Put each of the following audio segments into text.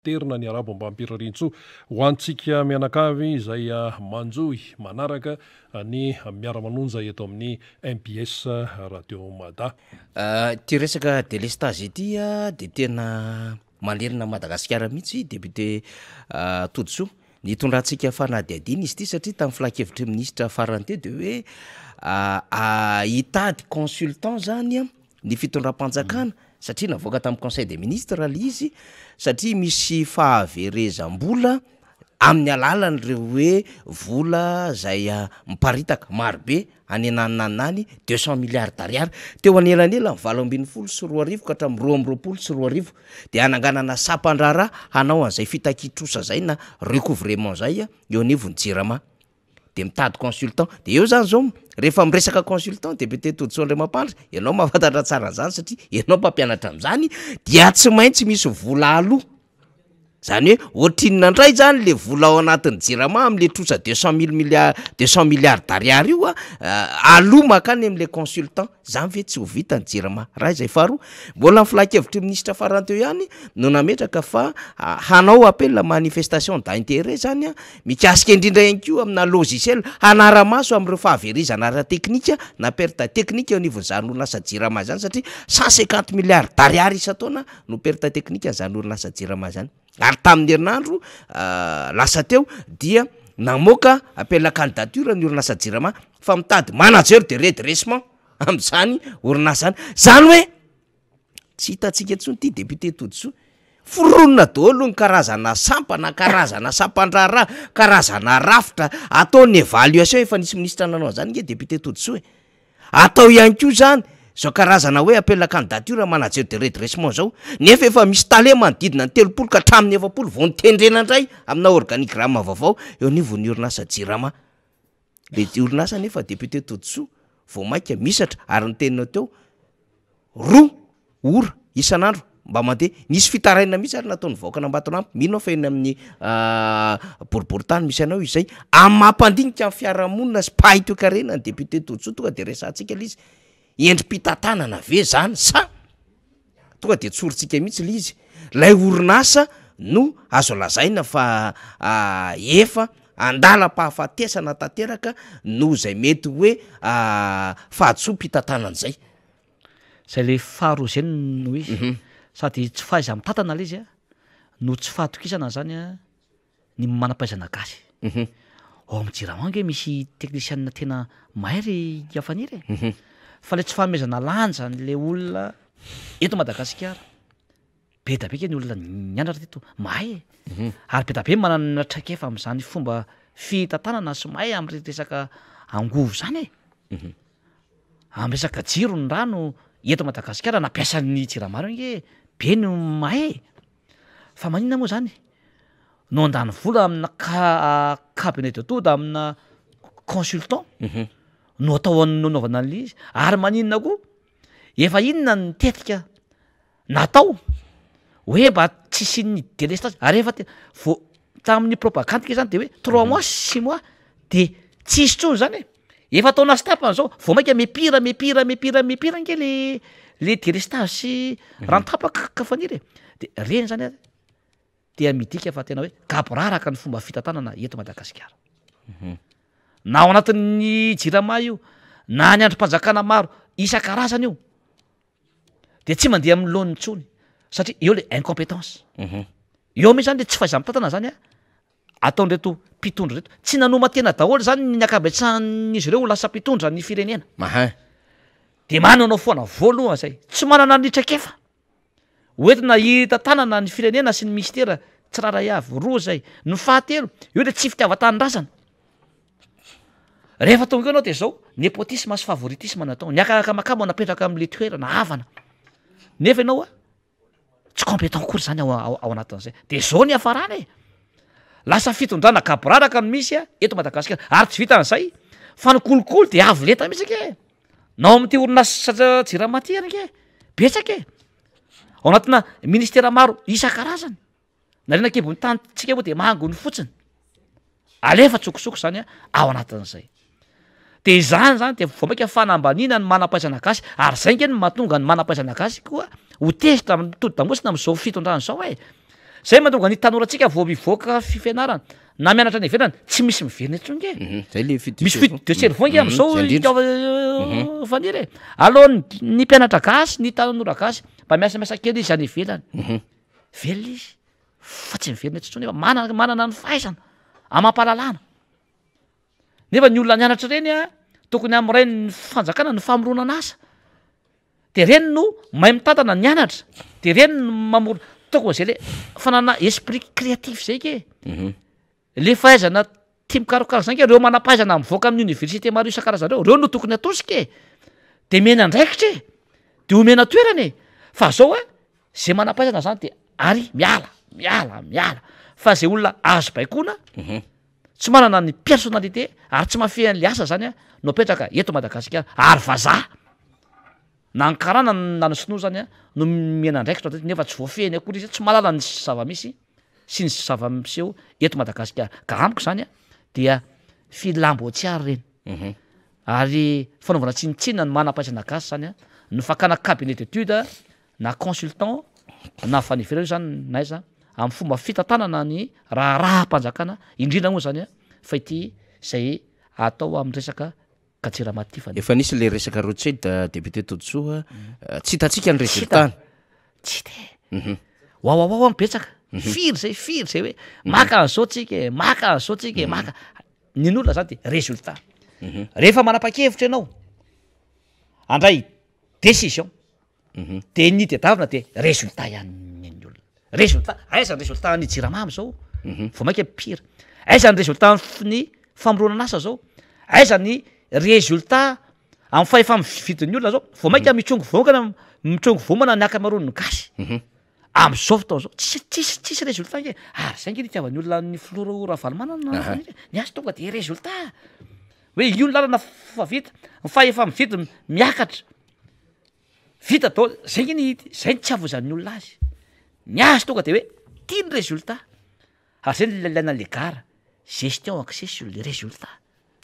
Terina ny arabo ambam-pirariantsoa ho antsika mianakavy izay manjohy manaraka ny miara-manonja eto amin'ny mbs Radio Mada. Ity resaka delestazy ity dia tena manerana an'i Madagasikara mihitsy député Todisoa. Nitondrantsika fanadihadiana izy ity satria tamin'ny filan-kevitry ny minisitra farany teo dia hoe hitady consultant zany ny fitondram-panjakana satria navoaka tamin'ny conseil des ministres le izy satria misy fahaverezam-bola amin'ny alalan'ireo hoe vola zay miparitaka marobe any ananona any deux cent milliards d'ariary teo anelanelan'ny 2018 ka hatramin'ny 2022 de hananganana sampan-draharaha hanao an'izay fitakian-trosa zay na recouvrement zay eo anivon'ny jirama. de mitady consultant, de eo zany zao rehefa miresaka consultant député Todisoa Andriamampandry, ianao mahafantatra tsara an'zany satria ianao mpampianatra am'zany dia tsy maintsy misy vola aloa, zany hoe ohatrinona ndray zany le vola ao anatin'ny jirama am'le trosa deux cent mille milliards deux cent milliards d'ariary io a aloa makany am'le consultant. Zany ve tsy ho vita ny jirama? Raha izay faharoa, mbola ny filan-kevitry ny minisitra farany teo ihany no nametraka fa hanao appel à manifestation d'intérêt zany mikasika indrindra ihany koa amina logiciel hanara-maso amin'ireo fahaverezana ara-teknika na perte technique eo anivon'izany orinasa jirama izany satria 150 milliards d'ariary isan-taona no perte technique an'izany orinasa jirama izany. Ary tamin'ny herinandro lasa teo dia namoaka appel à candidature ny orinasa Jirama fa mitady manager de redressement amin'izany orinasa zany. Zany hoe tsy hitantsika intsony ity député Todisoa. Foronina daholo ny karazana sampana, karazana sampan-draharaha, karazana rafitra, atao ny évaluation, efa nisy minisitra nanao an'izany nge député Todisoa e. Atao ihany koa izany izao karazana hoe appel à candidature manager de redressement izao, nefa efa misy tale manodidina ny 30 ka hatramin'ny 40 vao notendrena indray amina organigramme vaovao eo anivon'ny orinasa Jirama. Le orinasa nefa député Todisoa vao mainka mihisatra ary ny teninao teo Roa ora isan'andro mba mandeha. Nisy fitarainana mihitsy ary nataon'ny vahoakan'Ambatolampy, mino aho fa eny amin'ny boriborintany misy anao izay, amin'ny maha mpandinika ny fiarahamonina sy mpahay toekarena ny député Todisoa tonga de resahantsika le izy, endri-pitantanana ve zany sa tonga de tsorintsika mihitsy le izy, lay orinasa no azo lazaina fa efa andalam-pahafatesana tanteraka noho izay mety hoe fahadisoam-pitantanana izay. Zay le faharoa zay no izy, sady tsy fahaiza-mitantana le izy a, no tsy fahatokisana zany a ny manam-pahaizana gasy. Ao amin'ny jirama ange misy teknisianina tena mahay ry Faniry e, fa le tsy fanomezana lanja an'le olona eto Madagasikara, be da be nge ny olona nianatra teto mahay e, ary be da be manana traikefa amin'izany fomba fitantanana sy mahay amin'ny resaka angovo zany e. Amin'ny resaka jiro ny rano eto Madagasikara nampiasa ny jirama reo nge be no mahay e! Fa maninona moa zany no handany vola amina ca- cabinet d'audit amina consultant no atao anaovana an'le izy? Ary maninona koa efa inona ny tetika natao hoe mba tsy hisian'ny délestage ary efa te- vao tamin'ny propagandy nge zany de hoe trois mois six mois de tsy hisy intsony zany e! Efa ataona sy tapany zao, vao maika mi-pire mi-pire mi-pire mi-pire ange le le délestage sy rano tapaka ka faniry e, de reny zany a dia midika fa tena hoe gaboraraka ny fomba fitantanana eto Madagasikara. Na ao anatin'ny jirama io, na ny andrim-panjakana maro isan-karazany io, de tsy mandeha amin'ny laoniny intsony satria eo le incompétence, eo mihitsy zany le tsy fahaiza-mitantana zany a. ataon'ireto mpitondra ireto. Tsy nanoman-tena daholo izany ny ankabetsahan'izy ireo ho lasa mpitondra ny firenena. Mahay. Dia manana foana voalohany izay. Tsy manana ny traikefa hoentina hitantanana ny firenena sy ny minisitera tsirairay avy. Roa izay. Ny fahatelo, eo ilay tsy fitiavan-tanindrazana. Rehefa tonga eo ianao dia izao, népotisme sy favoritisme no atao. Ny akakamakamba no apetraka amin'ilay toerana, havana. Nefa ianao a, Tsy compétent akory zany ao ao anatin'izay. De zao ny hiafarana e! Lasa fitondrana gaboraraka no misy a eto Madagasikara, ary tsy vitan'izay fa ny kolikoly de avo lenta mihitsy ange e! Na ao amin'ity orinasa jirama ty ary ange betsaka e! Ao anatina ministera maro isan-karazany. Nariana an-kibon'ny tanintsika moa dia mangony fotsiny. Alefa tsokosoko zany ao anatin'izay. De izany zany de vao mainka fanambaniana ny manam-pahaizana gasy, ary zay nge no mahatonga ny manam-pahaizana gasy koa ho tezitra mitodi-damosina am'zao fitondrana zao e. Zay mahatonga ny tanorantsika vao mivoaka fianarana na mianatra any ivelany tsy misy miverina intsony nge. Zay le fuite Misy fuite de cerveau nge am'zao Faniry e. Alohan'ny ny mpianatra gasy, ny tanora gasy mba miasamiasa kely izy any ivelany, velona izy fa tsy miverina eto intsony nefa manana manana ny fahaizana amam-pahalalana. Nefa ny olona nianatra ireny a, tokony hamorain'ny fanjakana ny famoronana asa. De reny no mahay mitantana nianatra, de reny no mamorona, tokony zay le fananana esprit créatif zay ke, le fahaizana tia mikarokaroka zay nge, reo manam-pahaizana mivoaka amin'ny université maro isan-karazany reo, reo no tokony atosika e, de omena andraikitra e, de omena toerana e, fa zao a zay manam-pahaizana zany de ary miala, miala, miala, fa zay olona azo baikoana tsy manana ny personnalité ary tsy mahafehy an'le asa zany a no apetraka eto Madagasikara ary vazaha na ny karana na ny sinoa zany a no omena andraikitra teto nefa tsy voafehiny akory izy, tsy mahalala ny zava-misy sy ny zava-miseho eto Madagasikara ka amiko zany a dia filam-boatsiary ireny ary fanaovana tsinontsinona ny manam-pahaizana gasy zany a, ny fakana cabinet d'étude na consultant na avy any ivelany io zany na aiza amin'ny fomba fitantanana ny raharaham-panjakana indrindra moa zany a fa ity zay atao amin'ny resaka katsiramatifana. Efa nisy le resaka Rothschild député Todisoa, tsy hitantsika ny résultat-ny. Tsy hita e! Wawawawa no betsaka, firy zay firy zay hoe maka an'izao tsika e, maka an'izao tsika e, maka, ny an'olona zany de résultat, rehefa manapa-kevitra ianao handray décision De ny tedavina de résultat ihany ny an'ny olona. Résultat, aiza ny résultat ny jirama am'zao? Vao mainka pire. Aiza ny résultat ny famoronana asa zao? Aiza ny résultat amin'ny fahefa-mividin'ny olona zao? Vao mainka mitrongy vongana, mitrongy vomana ny ankamaroan'ny gasy am'zao fotoana zao. Tsisy tsisy tsisy résultat nge, ary zay nge no itiavan'ny olona ny filoha Ravalomanana ny azy tonga de résultat, hoe io ny lalana fa vita, ny fahefa-mividy miakatra. Vita daholo, zay nge ny zay ny tsy havoazan'ny olona azy, ny azy tonga de hoe ty ny résultat, ary zay no ilaina an'le gara, gestion axée sur le résultat.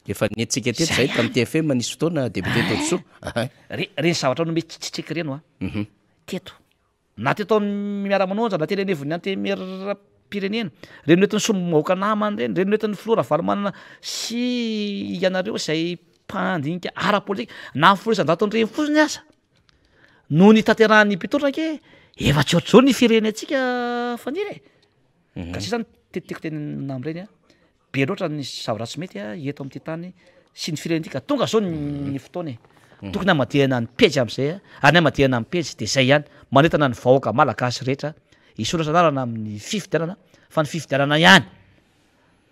Efa nentintsika teto zay tamin'ny TFM nisy fotoana député Todisoa. Re- reny zavatra nomentsika ireny hoa teto. Na teto amin'ny Miara-manonja na teny anivon'ny Antenimieram-pirenena, reny noentin'ny solombavambahoaka namany ireny, reny noentin'ny filoha Ravalomanana sy ianareo izay mpandinika ara-politika, na ny filoha isan-jaton'ireny fotsiny aza no nitanterahan'ny mpitondra ange efa tsy ohatr'izao ny firenentsika Faniry e! Ka zay zany tiako tenenina amin'ireny a. Be loatra ny zavatra tsy mety eto amin'ity tany sy ny firenena ity ka tonga zao ny fotoana e. Tokony hamadihana ny pejy amin'izay ary ny hamadihana ny pejy dia izay ihany, manentana ny vahoaka malagasy rehetra hisoratra anarana amin'ny fifidianana fa ny fifidianana ihany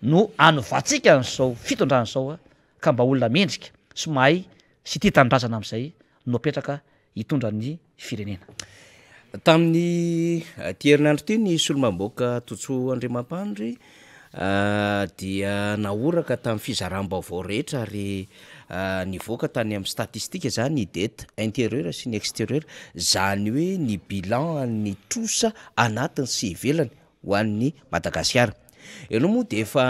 no hanovantsika an'izao fitondrana izao ka mba olona mendrika sy mahay sy tia tanindrazana amin'izay no apetraka hitondra ny firenena. Tamin'ny ity herinandro ity ny solombavambahoaka Totsoa Andriamampandry dia nahoraka tamin'ny fizaram-baovao rehetra ary nivoaka tany amin'ny statistika izany ny dette intérieure sy ny extérieure, izany hoe ny bilan an'ny trosa anatiny sy ivelany ho an'ny Madagasikara. Ianao moa dia efa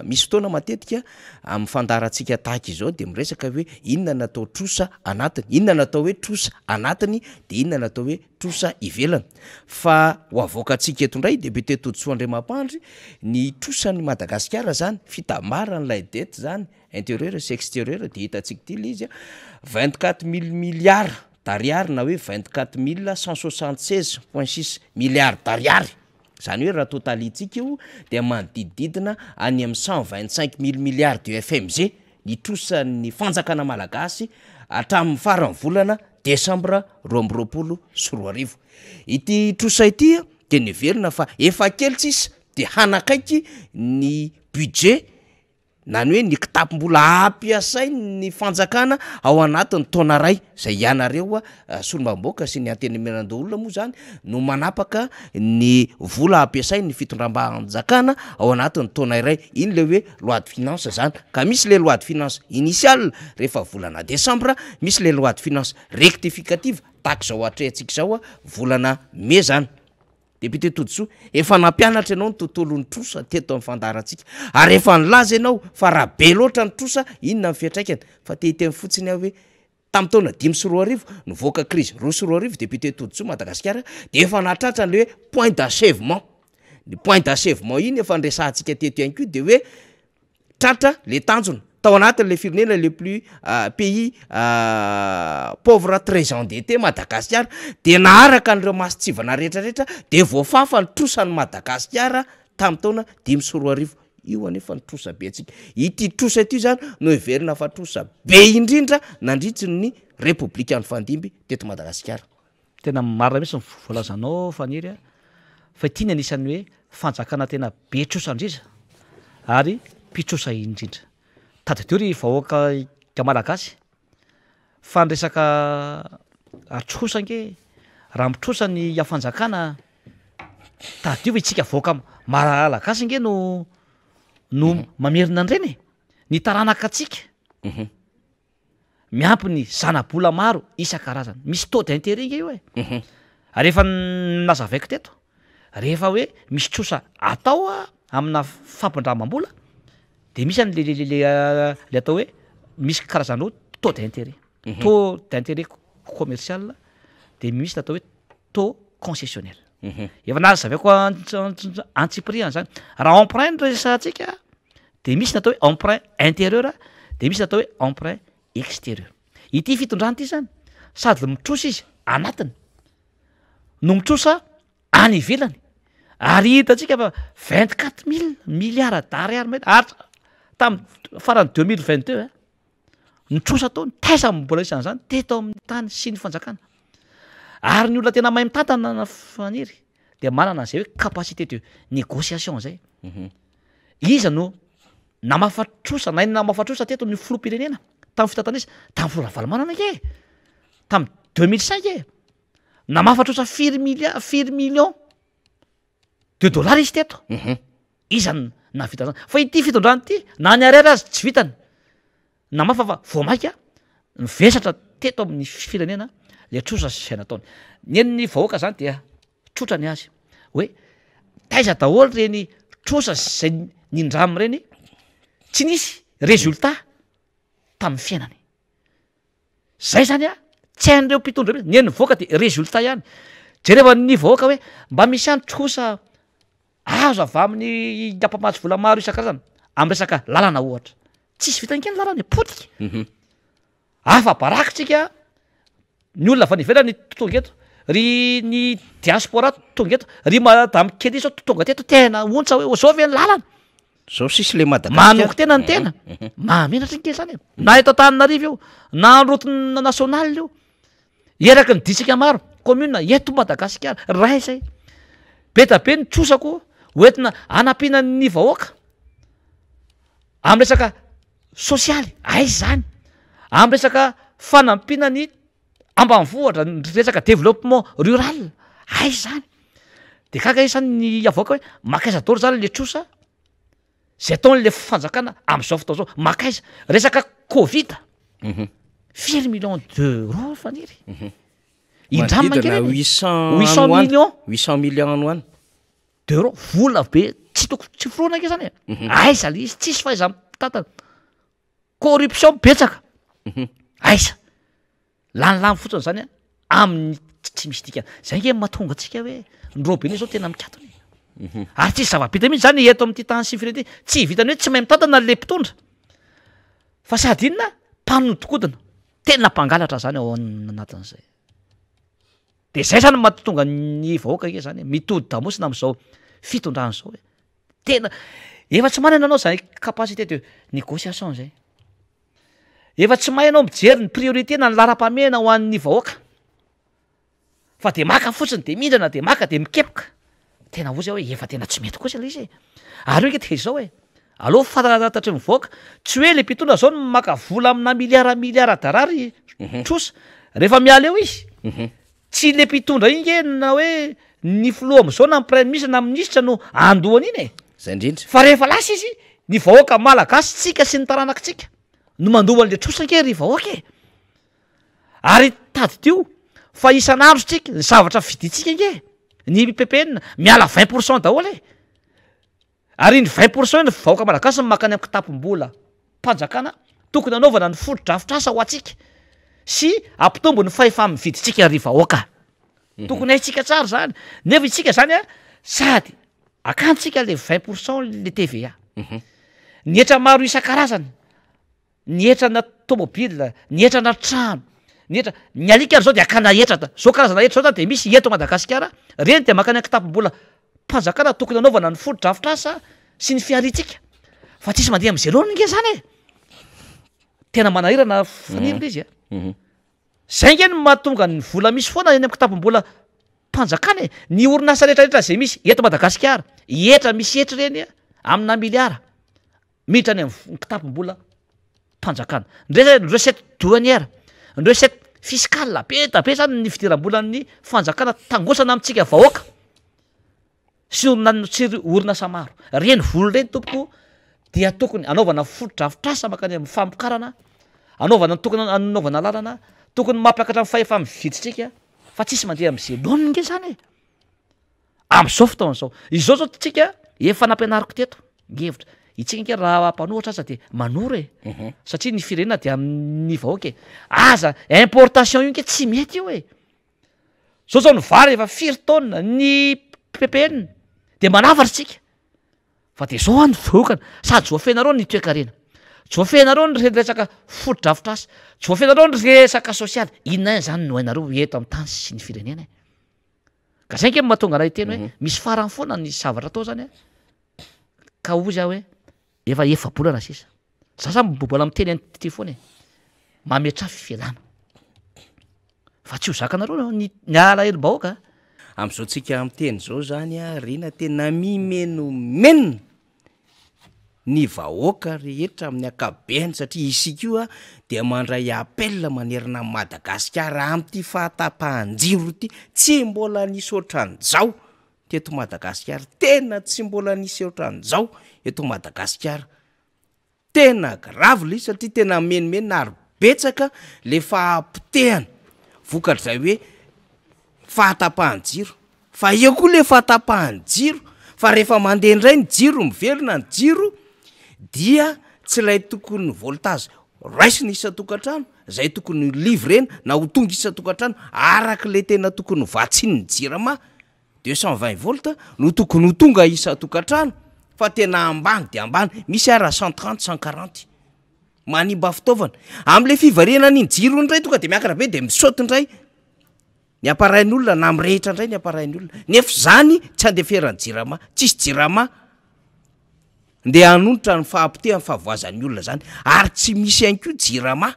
misy fotoana matetika amin'ny fandaharantsika tahaka izao dia miresaka hoe inona no atao trosa anatiny, inona no atao hoe trosa anatiny dia inona no atao hoe trosa ivelany. Fa ho avoakantsika eto indray député Todisoa Andriamampandry ny trosan'i Madagasikara izany, fitambaran'ilay dette izany intérieur sy extérieur dia hitantsika ity ilay izy 24 mille milliards d'ariary na hoe 24 176,6 milliards d'ariary. Izany hoe raha totalintsika io dia manodidididina any amin'ny 125 mille milliards de FMG ny trosan'ny fanjakana malagasy hatramin'ny faran'ny volana desambra 2022. Ity trosa ity dia neverina fa efa kely tsisa dia hanakaiky ny budget na ny hoe ny kitapom-bola ampiasain'ny fanjakana ao anatin'ny taona iray, izay ianareo solombavambahoaka sy ny antenimierandoholona moa izany no manapaka ny vola ampiasain'ny fitondram-panjakana ao anatin'ny taona iray, iny le hoe loi de finance zany, ka misy le loi de finance initiale rehefa volana desambra, misy le loi de finance rectificative tahaka izao atrehantsika izao volana mey zany. Député Todisoa, efa nampianatra ianao ny tontolon'ny trosa teto amin'ny fandaharantsika ary efa nilaza ianao fa raha be loatra ny trosa inona ny fiantraikany, fa te hiteny fotsiny aho hoe. Tamin'ny taona 2005, nivoaka krizy 2002 député Todisoa Madagasikara dia efa nahatratra an'ilay hoe point d'achèvement. Ny point d'achèvement iny efa niresahantsika teto ihany koa dia hoe tratra le tanjona tao anatin'ilay firenena le plus pays pauvre très endetté Madagasikara dia naharaka an'ireo mason-tsivana rehetrarehetra dia voafafa ny trosan'i Madagasikara tamin'ny taona 2005. Io anefa ny trosa be antsika. Ity trosa ity izany no heverina fa trosa be indrindra nandritry ny Repoblika nifandimby teto Madagasikara. Tena marina mihitsy ny voalazanao Faniry a, fa ity ny anisan'ny hoe fanjakana tena be trosa indrindra ary mpitrosa indrindra. Tadidio ry vahoaka Malagasy fa ny resaka trosa ange raha mitrosa ny fanjakana Tadidio fa isika vahoaka Malagasy ange no no mamerina an'ireny e! Ny taranaka antsika miampy ny zana-bola maro isan-karazany. Misy taux d'intérêt ange io e! Ary efa nazavaiko teto, rehefa hoe misy trosa atao amina fampindramam-bola de misy an'le le le le le atao hoe misy karazany roa taux d'intérêt, taux d'intérêt commercial de misy ny atao hoe taux concessionnel. Efa nazavaiko antsipiriany zany. Raha emprunt no resahantsika de misy ny atao hoe emprunt intérieur de misy ny atao hoe emprunt extérieur. Ity fitondrana ity zany sady mitrosa izy anatiny no mitrosa any ivelany ary hitantsika fa 24 mille milliards d'ariary mety ary tamy farany 2022 ein. Ny trosa tao, taiza no mbola nisy an'izany teto amin'ny tany sy ny fanjakana. Ary ny olona tena mahay mitantana na Faniry dia manana an'izay hoe capacité de négociation zay. Iza no namafa trosa, nahay namafa trosa teto ny filoham-pirenena tamin'ny fitantanana izy? Tamin'ny filoha Ravalomanana ange e! Tamin'ny 2005 e! Namafa trosa firy milliard, firy millions de dollars izy teto. Iza no nahavita an'izany? Fa ity fitondrana ity, na ny ariary aza tsy vitany. Namafa fa vao mainka nivesatra teto amin'ny firenena le trosa izay nataony. Ny an'ny vahoaka zany dia tsotra ny azy hoe taiza daholo ireny trosa izay nindraminy ireny, tsy nisy résultat tamin'ny fiainany. Zay zany a, tsy hain'ireo mpitondra mihitsy, ny an'ny vahoaka de résultat ihany. Jereva ny vahoaka hoe mba misy ihany trosa azo avy amin'ny mpamatsy vola maro isan-karazany amin'ny resaka lalana ohatra, tsisy vitany kely ny lalana e, potika, afa-baraka tsika, ny olona avy any ivelany tonga eto, ry ny diaspora tonga eto, ry madame Kelly zao tonga teto tena ontsa hoe zao ve ny lalana? Zao sisy le Madagasikara. Manoko tena ny tena, mahamenatra ange zany e, na eto Antananarivo io, na en route nationale io, Eraky ny distrika maro, commune eto Madagasikara, ray zay. Be da be ny trosa koa hoentina hanampiana ny vahoaka amin'ny resaka sosialy, aiza zany? Amin'ny resaka fanampiana ny ambanivohitra, ny resaka développement rural, aiza zany? De gaga izy zany ny avoaka hoe mankaiza daholo zany le trosa? Zay ataon'le fanjakana am'zao fotoana zao, mankaiza? Resaka covid, firy millions d'euros Faniry? Indramina ange Manodidina reny e. 800 Huit cent any ho any. millions. 800 millions any ho any. D'euros, vola be tsy toko- tsy forohana ange zany e. Aiza le izy? Tsisy fahaiza-mitantana. Corruption betsaka. Aiza? Lany lany fotsiny zany a amin'ny tsy misy dikany. Zay nge mahatonga antsika hoe ny robinet zao tena mikatona e. Ary tsisy zava-bita mihitsy zany eto amin'ity tany sy firenena ity. Tsy vitan'ny hoe tsy mahay mitantana le mpitondra fa sady inona mpanodikodina. Tena mpangalatra zany ao anatin'izay. De zay zany mahatonga ny vahoaka nge zany mitodi-damosina am'zao fitondrana zao hoe tena efa tsy manana anao zay capacité de négociation zay. Efa tsy mahay ianao mijery ny priorité na ny laharam-pahamehana ho an'ny vahoaka fa de maka fotsiny de mindrana de maka de mikepoka, tena hoy zay hoe efa tena tsy mety kosa le izy e, ary io nge de izao e, aleo fantatry ny vahoaka, tsy hoe le mpitondra zao no maka vola amina milliard milliard d'ariary trosa, rehefa miala eo izy, tsy le mpitondra iny nge na hoe ny filoha am'zao na ny praiministre na minisitra no andoha an'iny e. Zay indrindra. Fa rehefa lasa izy, ny vahoaka malagasy tsika sy ny taranakitsika no mandoa an'le trosa ange ry vahoaka e! Ary tadidio fa isan'andro tsika, ny zavatra vidintsika ange, ny ppn miala 20 pourcent daholo e! Ary iny 20 pourcent iny vahoaka malagasy no mankany amin'ny kitapom-bola mpanjakana tokony hanaovana ny fotodrafitrasa ho antsika. sy hampitombo ny fahefa-mividintsika ry vahoaka. Tokony haintsika tsara zany, nefa isika zany a sady akantsika le vingt pour cent le TVA, ny hetra maro isan-karazany, ny hetrana tômôbila, ny hetrana trano, ny hetra, ny alika ary zao de akana hetra da, zao karazana hetra zao zany de misy eto Madagasikara, reny de mankany an-kitapom-bola mpanjakana tokony anaovana ny fotodrafitrasa sy ny fihariantsika, fa tsisy mandeha am'zay laoniny nge zany e, tena manahirana faniry le izy a. Zay nge no mahatonga ny vola misy foana eny am kitapom-bola mpanjakana e! Ny orinasa retraretra zay misy eto Madagasikara, hetra misy hetra ireny amina miliara miditra any am kitapom-bola mpanjakana. Ndre zay ny recette douanière, ny recette fiscale, be da be zany ny fidiram-bolan'ny fanjakana tangosana amintsika vahoaka. Sy orina- sy ry orinasa maro. Reny vola ireny tompoko dia tokony anaovana fotodrafitrasa mankany amin'ny famokarana, anaovana tokony anaovana lalana, tokony mampiakatra ny fahefa-mividintsika fa tsisy mandeha am'zay laoniny nge zany e! Am'zao fotoana zao, izao zao tsika efa nampianariko teto ny hevitra, itsika nge raha mpanohitra aza de manoro e, satria ny firenena de amin'ny vahoaka e, aza importation io nge tsy mety io e! Zao zao ny vary efa firy taonina ny ppn de manafatra tsika fa de zao any vokany sady tsy voafehinareo ny toekarena, tsy voafehinareo ny resaka fotodrafitrasa, tsy voafehinareo ny resaka sosialy, inona ihany zany no hainareo eto amin'ny tany sy ny firenena e? Ka zay nge no mahatonga anay hiteny hoe misy farany foana ny zavatra atao zany a, ka hozy aho hoe efa efa-bolana sisa. Za zany mbola miteny an'ity foana e, mametraha fialana fa tsy ho zakanareo ny ny alahelom-bahoaka a. Amin'izao tsika miteny izao zany a, Rina tena mimenomenona ny vahoaka rehetra amin'ny ankapobeny satria isika io a dia mandray appel manerana an'i Madagasikara amin'ity fahatapahan-jiro ity, tsy mbola nisy ohatran'izao teto Madagasikara, tena tsy mbola nisy ohatran'izao eto Madagasikara. Tena grave le izy satria tena menomenona ary betsaka le fahapotehana vokatr'izay hoe fahatapahan-jiro, fa eo koa le fahatapahan-jiro fa rehefa mandeha indray ny jiro miverina ny jiro dia tsy ilay tokony voltage raisina isan-tokantrano zay tokony ho livrena na ho tonga isan-tokantrano arak'le tena tokony ho vatsian'ny jirama 220 volts no tokony ho tonga isan-tokantrano fa tena ambany dia ambany, misy ara 130, 140. Manimba fitaovana. Am'le fivarinan'iny jiro iny indray tonga de miakatra be de misaoty indray ny appareil-n'olona na mirehitra indray ny appareil-n'olona. Nefa izany tsy andeferan'ny jirama, tsisy jirama ndeha hanonitra ny fahapotehan'ny fahavoazan'ny olona zany ary tsy misy ihany koa jirama.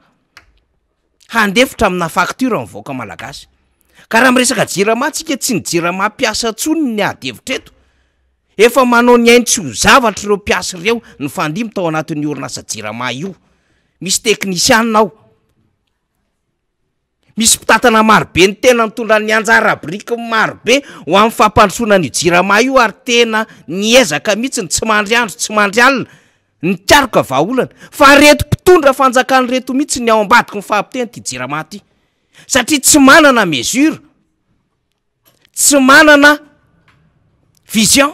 Handefitra amina facture ny vahoaka malagasy. Ka raha miresaka jirama tsika tsy ny jirama mpiasa tsony ny ady hevitra eto. Efa manao ny ainy tsy ho zavatra ireo mpiasa ireo nifandimby tao anatin'io orinasa jirama io. Misy teknisiana ao. Misy mpitantana marobe ny tena nitondra ny anjara biriky marobe ho amin'ny fampandrosoana an'io jirama io ary tena niezaka mihitsy ny tsy mandry andro tsy mandry alina Nikaroka vahaolana, fa reto mpitondra fanjakana reto mihitsy ny ao ambadiky ny fahapotehana ity jirama ity, satria tsy manana mesure, tsy manana vision,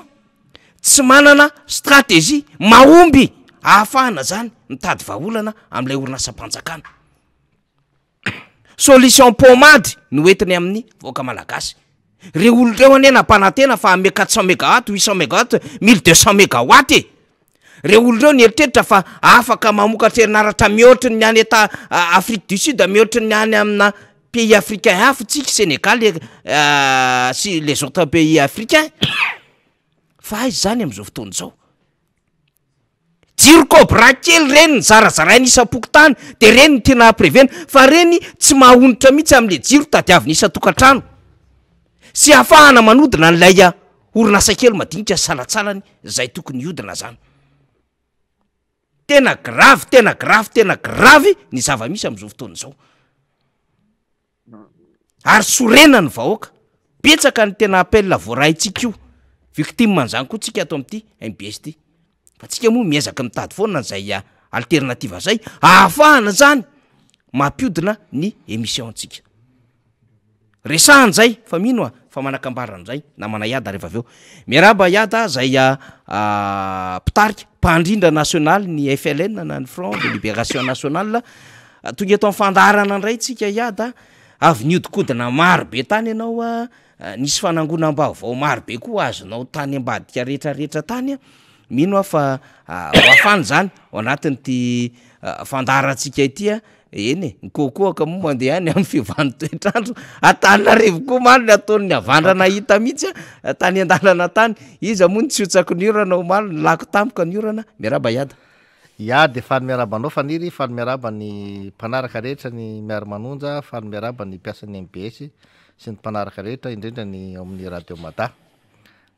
tsy manana stratégie mahomby ahafahana zany mitady vahaolana amin'ilay orinasam-panjakana. Solution pomade no entiny amin'ny vahoaka malagasy. Reo olona reo anie nampanantena fa hanome 400 megawatt, 800 megawatt, 1200 megawatt e! Reo olona reo nieritreritra fa afaka mamokatra herinaratra mihoatry ny any Eta Afrique du Sud, mihoatry ny any amina pays africain hafa tsika, Sénégal sy les autres pays africains. Fa aiza zany am'zao fotoana zao? Jiro cobra kely reny nizarazaraina isam-pokontany de reny no tena amprevena fa reny tsy mahonitra mihitsy amle jiro tadiavina isan-tokantrano sy ahafahana manodina an'ilay orinasa kely madinika salatsalany zay tokony hiodina zany. Tena grave tena grave tena grave ny zava-misy am'zao fotoana izao. Ary sorena ny vahoaka. Betsaka ny tena appel voaraintsika io. Victime an'izany koa tsika ato amin'ity mbs ity. Fa tsika moa miezaka mitady foana an'izay alternative zay ahafahana zany mampiodina ny émission ntsika. Resahana zay fa mino aho fa manakambara an'izay namana Iada rehefa avy eo. Miarahaba Iada zay mpitarika, mpandrindra nasionaly ny FLN na ny Front de Libération Nationale. Tonga eto amin'ny fandaharana indray tsika Iada a, avy nihodinkodina maro be tany ianao a, nisy fanangonam-baovao maro be koa azonao tany ambadika rehetrarehetra tany a, mino aho fa ho hafana izany ao anatin'ity fandaharantsika ity a, eny e, ny koakoaka moa mandeha any amin'ny fiovan'ny toetr'andro, Antananarivo koa omaly ny ataon'ny havandra nahita mihitsy a, tany an-dalana tany, iza moa no tsy hotsaky ny orana omaly, nilako tampoka ny orana, miarahaba Iada. Ya dia faly miarahaba anao Faniry, faly miarahaba ny mpanaraka rehetra ny Miara-manonja, faly miarahaba ny mpiasan'ny mbs sy ny mpanaraka rehetra indrindra ny ao amin'ny Radio Mada.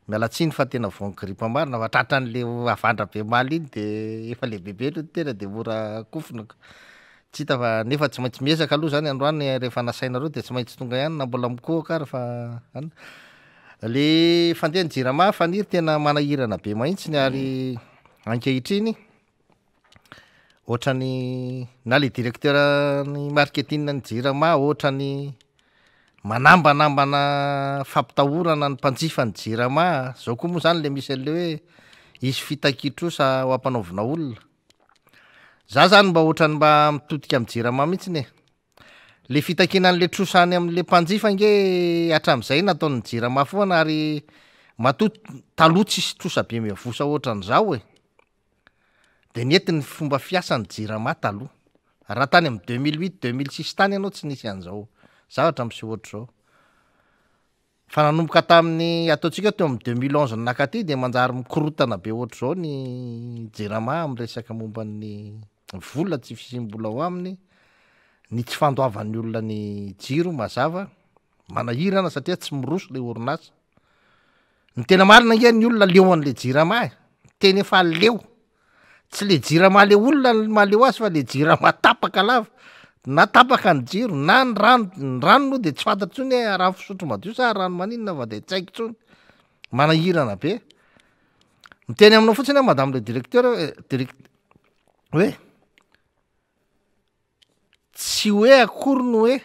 Miala tsiny fa tena voan'ny grippe marina fa tratran'le havandra be omaly iny de efa lehibebe aloha ny tena de mora kofona ka. Tsy hita fa nefa tsy maintsy miezaka aloha zany androany rehefa nasainareo de tsy maintsy tonga ihany na mbola mikohaka ary fa an. Le fandehan'ny jirama Faniry tena manahirana be mahintsiny ary ankehitriny ohatran'ny na le directeur ny marketing ny jirama ohatran'ny manambanambana fampitahorana ny mpanjifa ny jirama, zao koa moa zany le misy an'le hoe hisy fitakian-trosa ho ampanaovina olona, za zany mba ohatran'ny mba mitodika amin'ny jirama mihitsiny e, le fitakiana an'le trosa any am'le mpanjifa ange hatramin'izay nataon'ny jirama foana ary matoa taloha tsisy trosa be miavosa ohatran'izao e. De nety ny fomba fiasan'ny jirama taloha. Raha tany amin'ny 2008, 2006 tany ianao tsy nisy an'izao zavatra miseho ohatr'izao. Fa nanomboka tamin'ny ataontsika hoe teo amin'ny 2011 nakaty de manjary mikorontana be ohatr'izao ny jirama amin'ny resaka momba ny vola, tsy fisiam-bola ao aminy, ny tsy fandoavan'ny olona ny jiro mazava, manahirana satria tsy miroso le orinasa. Ny tena marina ange ny olona leo an'le jirama e, tena efa leo, tsy le jirama le olona no mahaleo azy fa le jirama tapaka lava, na tapaka ny jiro na ny rano, ny rano moa de tsy fantatra intsony hoe rano fisotro madio sa rano maninona fa de tsy haiko intsony, manahirana be. Miteny aminao fotsiny aho madame le directeur hoe direc- hoe tsy hoe akory ny hoe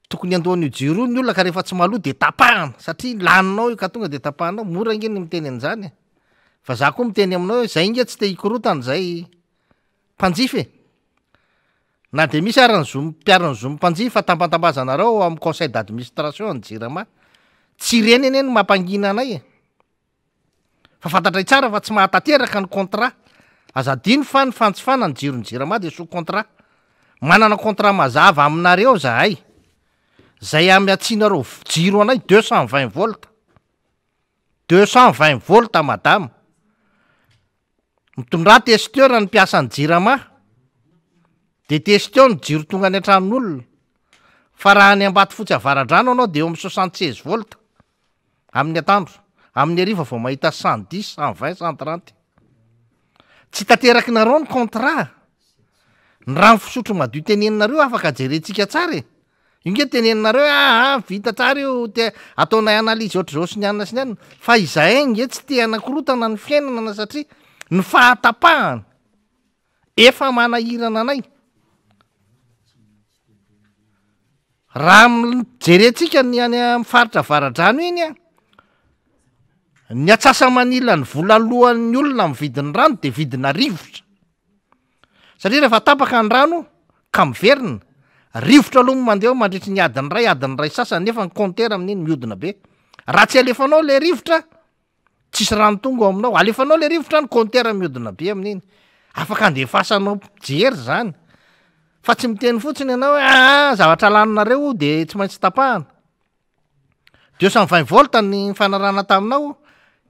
Tokony handoa an'io jiro io ny olona ka rehefa tsy mahaloa de tapahana satria laninao io ka tonga de tapahanao, mora ange ny miteny an'izany e! Fa za koa miteny aminao hoe zay nge tsy te hikorotana zay mpanjifa e! Na de misy ara ny zo mpiaro ny zon'ny mpanjifa tambatambazanareo ao amin'ny conseil d'administration ny jirama, tsy ireny anie no mampangina anay e! Fa fantatray tsara fa tsy mahatanteraka ny contrat. Aza adino fa ny fanjifana ny jiron'ny jirama dia sous contrat. Manana contrat mazava aminareo zahay. Zay amiatsianareo jiro anay 220 volts. 220 volts madama. Mitondrà testeur ny mpiasan'ny jirama. De testeo ny jiro tonga any an-tranon'olona. Fa raha any Ambatofotsy Avaradrano anao dia eo amin'ny 76 volts. Amin'ny atandro, amin'ny hariva vao mahita 110, 120, 130. Tsy tanterakinareo ny contrat. Ny rano fisotro madio teneninareo afaka jerentsika tsara e. Io nge teneninareo hoe aa vita tsara io, te ataonay analyse ohatr'izao sy ny anona sy ny anona. Fa izahay nge tsy te hanakorotana ny fiainana na satria ny fahatapahana efa manahirana anay. Raha jerentsika ny any amin'ny faritra Avaradrano iny an, ny atsasa-manilan'ny vola aloan'ny olona amin'ny vidin'ny rano de vidina rivotra, satria rehefa tapaka ny rano ka miverina, rivotra aloha no mandeha ao mandritry ny adiny iray, adiny iray sasany nefa ny compteur amin'iny mihodina be, raha tsy alefanao le rivotra Tsisy rano tonga ao aminao, alefanao le rivotra any, compteur mihodina be amin'iny, afaka andefasanao mpijery zany, fa tsy miteny fotsiny ianao hoe aa zavatra laninareo de tsy maintsy tapahana, 220 volt ny nifanarahana taminao,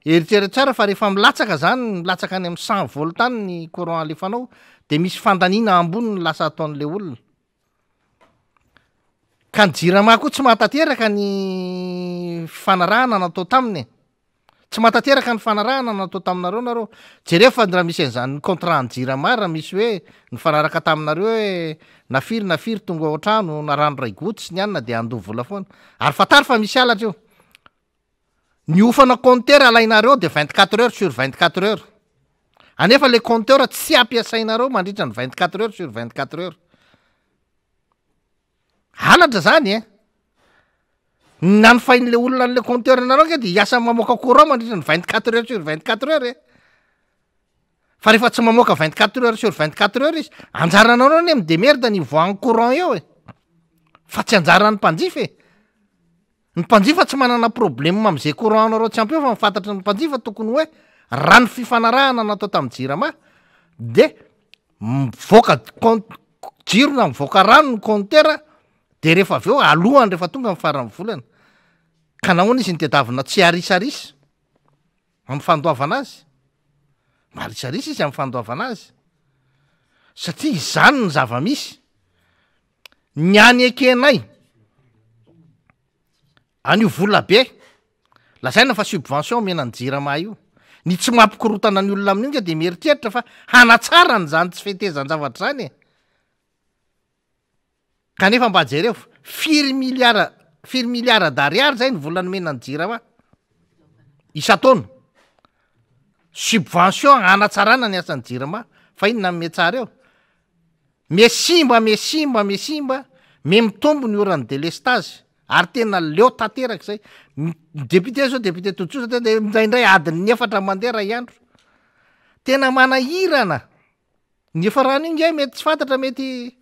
eritrereto tsara fa rehefa milatsaka zany, milatsaka any amin'ny 100 volt any ny courant alefanao de misy fandaniana amboniny lasa ataon'le olona. Ka ny jirama koa tsy mahatanteraka ny fifanarahana natao taminy e. Tsy mahatanteraka ny fifanarahana natao taminareo nareo. Jereo fa raha misy an'izany contrat an'ny jirama raha misy hoe nifanaraka taminareo hoe na firy na firy tonga ao an-trano na rano iray goutte sy ny anona dia handoa vola foana. Ary fantaro fa misy halatra io. Ny hofana compteur alainareo dia 24 heures sur 24 heures. Anefa le compteur tsy ampiasainareo mandritra ny 24 heures sur 24 heures. Halatra zany e. Ny nanofain'le olona an'le compteur nareo ange dia hiasa mamoaka courant mandritra ny 24 heures sur 24 heures e. Fa rehefa tsy mamoaka 24 heures sur 24 heures izy, anjaranareo anie mi-demerde ny hivoahan'ny courant eo e! Fa tsy anjaran'ny mpanjifa e! Ny mpanjifa tsy manana problème am'zay courant anareo tsy ampy eo fa ny fantatry ny mpanjifa tokony hoe raha ny fifanarahana natao tamin'ny jirama de mivoaka compte jiro na mivoaka rano ny compteur de rehefa avy eo alohany rehefa tonga ny faran'ny volana. Ka nahoana izy no tedavina tsy harisarisa? Amin'ny fandoavana azy? Marisarisa izy amin'ny fandoavana azy. Satria izany ny zava-misy. Ny any ekenay, an'io vola be, lazaina fa subvention omena ny jirama io. Ny tsy mampikorotana ny olona amin'io nge de mieritreritra fa hanatsara an'izany tsy fetezan-javatra izany e. Kanefa mba jereo, firy miliara, firy miliara d'ariary zay ny vola nomena ny jirama isan-taona? Subvention hanatsarana ny asan'ny jirama, fa inona no mihatsara eo? Miha simba, miha simba, miha simba, miha mitombo ny oran'ny delestazy, ary tena leo tanteraka zay. Ny député zao, député Todisoa zao tena indraindray adin'ny efatra mandeha ray andro. Tena manahirana. Ny efa rano io nge mety tsy fantatra mety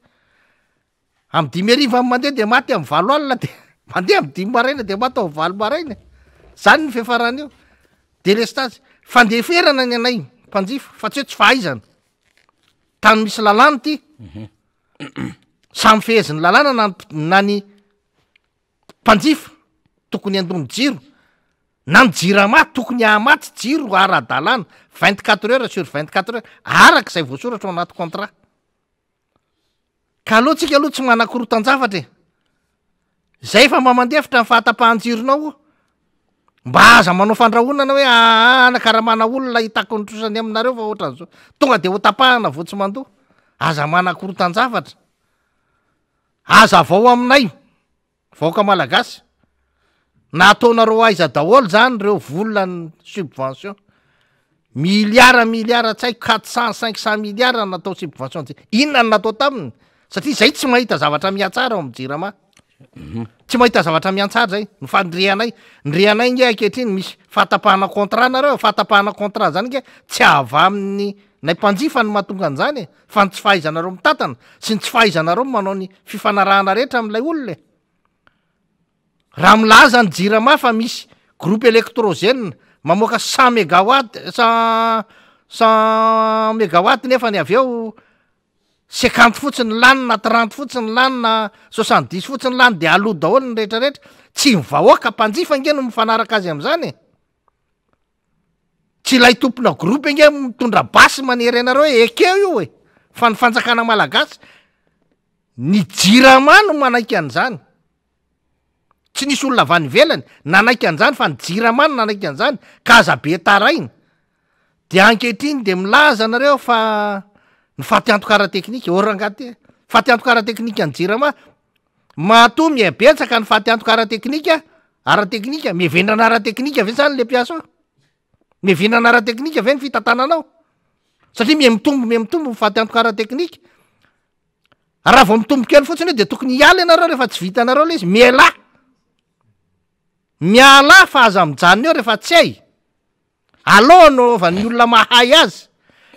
amy 50 ny mandeha de maty amy 8 alina de mandeha amy 5 maraina de maty amy 8 maraina. Zany ny fiafarany io. Delestazy. Fandeferana ny anay mpanjifa fa tsy hoe tsy fahaizana. Tany misy lalàna ity. Samy fehezin'ny lalàna na ny na ny mpanjifa tokony handoa ny jiro na ny jirama tokony hamatsy jiro ara-dalàna 24 heures sur 24 heures araka izay voasoratra ao anaty contrat. Ka aleo tsika aloha tsy manakorotan-javatra e. Zay efa mba mandefitra ny fahatapahan-jironao o. Mba aza manao fandrahonana hoe aa anakaramana olona hitako ny trosany aminareo fa ohatran'izao. Tonga de ho tapahana vao tsy mandoa. Aza manakorotan-javatra. Hazavao aminay vahoaka malagasy na ataonareo aiza daholo zany reo vola ny subvention. Milliard milliard tsy haiko 400 500 milliard natao subvention ty. Inona no natao taminy? Satria zay tsy mahita zavatra mihatsara ao amin'ny jirama. Tsy mahita zavatra mihantsara zay. Ny fandrianay, ny rianay nge ankehitriny misy fahatapahana contrat nareo, fahatapahana contrat zany nge tsy avy amin'ny nay mpanjifa no mahatonga an'izany e, fa ny tsy fahaizanareo mitantana sy ny tsy fahaizanareo manao ny fifanarahana rehetra amin'ilay olona e. Raha milaza ny jirama fa misy groupe électrogène mamoaka 100 mégawatt, 100 mégawatt nefa ny avy eo 50 fotsiny lany na 30 fotsiny lany na 70 fotsiny lany de aloa daholo ny rehetra rehetra, tsy ny vahoaka mpanjifa ange no mifanaraka azy am'zany e. Tsy ilay tompona groupe ange mitondra basy manery anareo hoe ekeo io e, fa ny fanjakana malagasy, ny jirama no manaiky an'izany. Tsy nisy olona avy any ivelany nanaiky an'izany fa ny jirama no nanaiky an'izany ka aza be taraina. Dia ankehitriny dia milaza nareo fa ny fatiantoka ara-teknika, ô rangahy ty e, fatiantoka ara-teknika ny jirama, matoa mihabetsaka ny fatiantoka ara-teknika, ara-teknika, mihevendrana ara-teknika ve zany le mpiasa ao? Mihevendrana ara-teknika ve ny fitantanana ao? Satria mihamitombo mihamitombo ny fatiantoka ara-teknika. Raha vao mitombo kely fotsiny eo de tokony hiala ianareo rehefa tsy vitanareo le izy, mialà, mialà fa aza mijanona eo rehefa tsy hay. Aleo anaovan'ny olona mahay azy.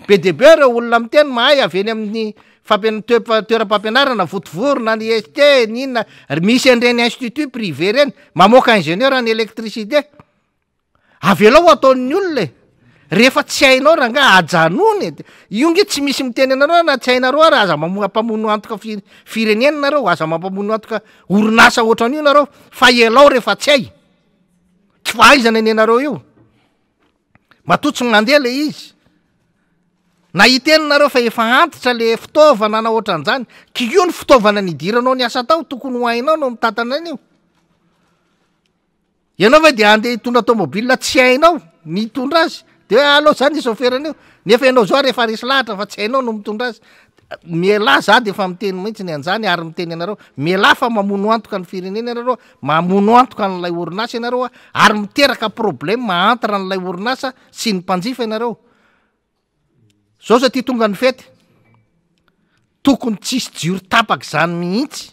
Be dia be ireo olona miteny mahay avy eny amin'ny fampian- toe- toeram-pampianarana Vontovorona, ny IST, ny inona, ry misy an'ireny institut privé ireny, mamoaka ingénieur en électricité. Avelao ataon'ny olona e! Rehefa tsy hainao rangaha ajanony e! Io nge tsy misy miteny anareo na tsy hainareo ary aza mampamono antoka firenena nareo, aza mampamono antoka orinasa ohatran'io nareo fa ialao rehefa tsy hay. Tsy fahaizana ny anareo io. Matoa tsy mandeha le izy. Na hiteny nareo fa efa antitra le fitaovana na ohatran'izany, k'io ny fitaovana nidiranao niasa tao, tokony ho hainao no mitantana an'io. Ianao ve dia handeha hitondra tomobile tsy hainao ny hitondra azy? De hoe aleo za ny chauffeur an'io, nefa ianao zao ary efa resy lahatra fa tsy hainao no mitondra azy. Mialà za de efa miteny mihitsy ny an'zany ary miteny anareo, mialà fa mamono antoka ny firenena ianareo, mamono antoka an'ilay orinasa ianareo ary miteraka problème entre an'ilay orinasa sy ny mpanjifa ianareo. Zao satria tonga ny fety, tokony tsisy jiro tapaka izany mihitsy,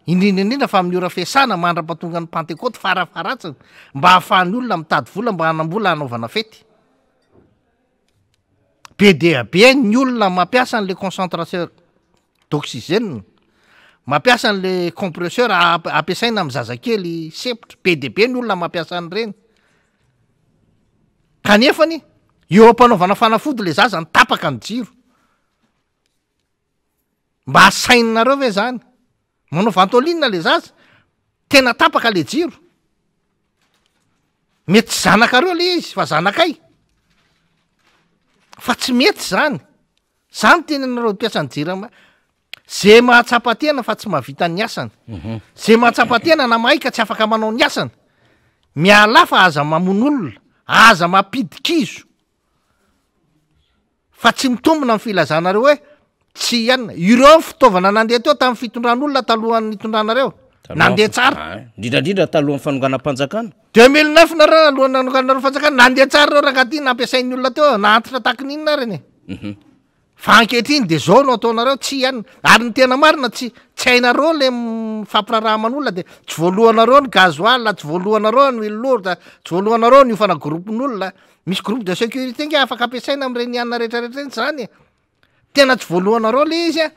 indrindra indrindra fa amin'ny ora fiasana mandra-pahatonga ny pantekoty farafaharatsiny mba ahafahan'ny olona mitady vola mba hanam-bola hanaovana fety. Be dia be ny olona mampiasa an'le concentrateur d'oxygène, mampiasa an'le compresseur ampiasaina amin'ny zazakely sempotra, be dia be ny olona mampiasa an'ireny. Kanefany eo am-panaovana fanafody le zaza no tapaka ny jiro. Mba saininareo ve zany? Manao ventoline le zaza, tena tapaka le jiro. Mety tsy zanakareo le izy fa zanakay. Fa tsy mety zany. Za miteny anareo mpiasan'ny jirama, ze mahatsapa tena fa tsy mahavita ny asany, ze mahatsapa tena na mahay ka tsy afaka manao ny asany, mialà fa aza mamono olona, aza mampidi-kizo. Fa tsy mitombina ny filazanareo hoe tsy ianona. Ireo ny fitaovana nandeha teo tamin'ny fitondran'olona talohan'ny nitondranareo. Nandeha tsara. Ah, indrindra indrindra talohan'ny fanonganam-panjakana. 2009 nareo alohan'ny nanongananareo fanjakana, nandeha tsara ireo rangahy ty nampiasain'ny olona teo, nahantitra tahaky ny inona ary anie. Fa ankehitriny de zao no ataonareo, tsy ianona. Ary ny tena marina tsy tsy hainareo le mifampiraharaha aman'olona de tsy voalohanareo ny gasoil, tsy voalohanareo ny huile lourde, tsy voalohanareo ny hofana groupe-n'olona. Misy groupe de sécurité nge afaka ampiasaina am'ireny anona rehetrarehetra ireny zany e. Tena tsy voalohanareo le izy a,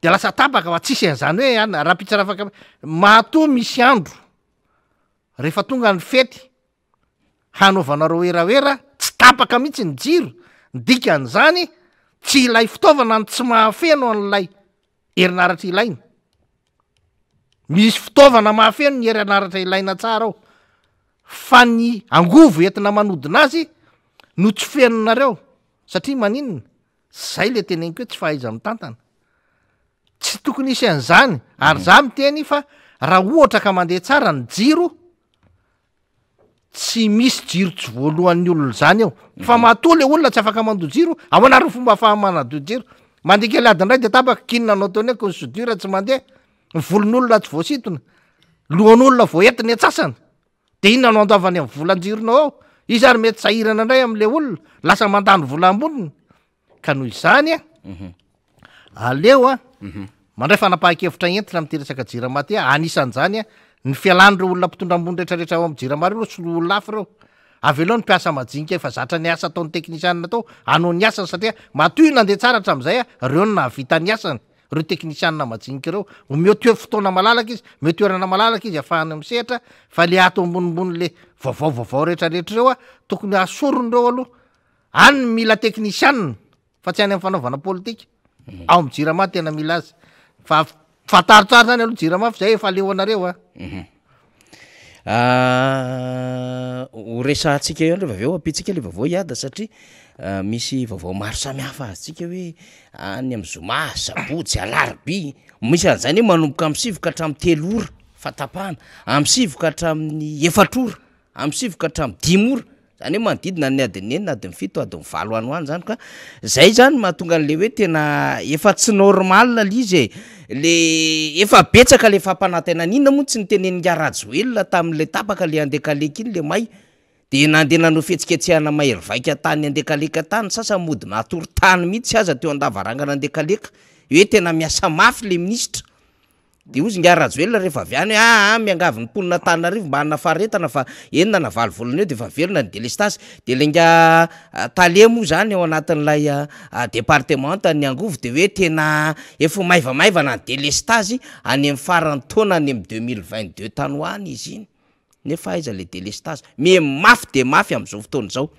de lasa tapaka fa tsisy an'zany hoe anona, rahampitso raha afaka matoa misy andro rehefa tonga ny fety hanaovanareo werawera tsy tapaka mihitsy ny jiro, ny dikan'izany tsy ilay fitaovana no tsy mahafeno an'ilay herinaratra ilaina. Misy fitaovana mahafeno ny herinaratra ilaina tsara ao fa ny angovo entina manodina azy no tsy fenonareo satria maninona? Zay le teneniko hoe tsy fahaiza-mitantana. Tsy tokony hisy an'izany ary za miteny fa raha ohatra ka mandeha tsara ny jiro Tsy misy jiro tsy voalohan'ny olona izany eo. Fa matoa le olona tsy afaka mandoa jiro, ahoana ary ny fomba ahafahany manadio jiro? Mandeha kely adiny iray de tapaka, k'inona no ataony eo ko ny soudure tsy mandeha, ny volon'olona tsy voasintona, lohan'olona voaentina antsasany, de inona no andoavany amin'ny volan-jironao ao? Izy ary mety sahirana indray am'le olona, lasa mandany vola amboniny. Ka noho izany a, aleo a, mandray fanapahan-kevitra entina amin'ity resaka jirama ity a, anisan'izany a, ny fialan'ireo olona mpitondra ambony rehetrarehetra ao amin'ny jirama ireo, soloy olona hafa ireo. Avelao ny mpiasa majinika efa zatra ny asa ataon'ny teknisianina tao hanao ny asany satria matoa io nandeha tsara hatramin'izay a, ireo no nahavita ny asany, ireo teknisianina majinika ireo. Omeo toe- fotoana malalaka izy, omeo toerana malalaka izy ahafahany misehatra fa le ato ambonimbony le vaovao vaovao rehetrarehetra ireo a, tokony asorina ireo aloha. Any ny mila teknisianina fa tsy any amin'ny fanaovana politika. Ao amin'ny jirama tena mila azy. Fa fantaro tsara zany aloha jirama fa zay efa leo anareo a. Ho resahantsika eo rehefa avy eo ampiantsika le vaovao hiada satria misy vaovao maro samihafa azontsika hoe any amin'ny zoma, sabotsy, alarobia, misy an'izany hoe manomboka amin'ny sivy ka hatramin'ny telo ora fahatapahana, amin'ny sivy ka hatramin'ny efatra ora. Amin'ny sivy ka hatramin'ny dimy ora, zany hoe manodidina ny adiny enina, adiny fito, adiny valo any ho any zany ka, zay zany mahatonga an'le hoe tena efa tsy normal le izy e, le efa betsaka le fampanantenana, inona moa tsy nitenenin'ingahy Rajoelina tamin'le tapaka le Andekaleka iny le may, de nandeha nanao fihetsiketsehana mahery vaika tany Andekaleka tany, ny sasany mody natory tany mihitsy aza teo an-davarangana Andekaleka, hoe tena miasa mafy le minisitra. Dia hozy ingahy Rajoelina rehefa avy any hoe aa miangavy ny mponina Antananarivo mba hanana faharetana fa enina na valo volana eo dia efa miverina ny delestazy. Dia ilay ingahy tale moa izany ao anatin'ilay departemanta ny angovo dia hoe tena efa ho maivamaivana ny delestazy any amin'ny faran'ny taona any amin'ny 2022 tany ho any izy iny. Nefa aiza le delestazy? Miha mafy dia mafy amin'izao fotoana izao.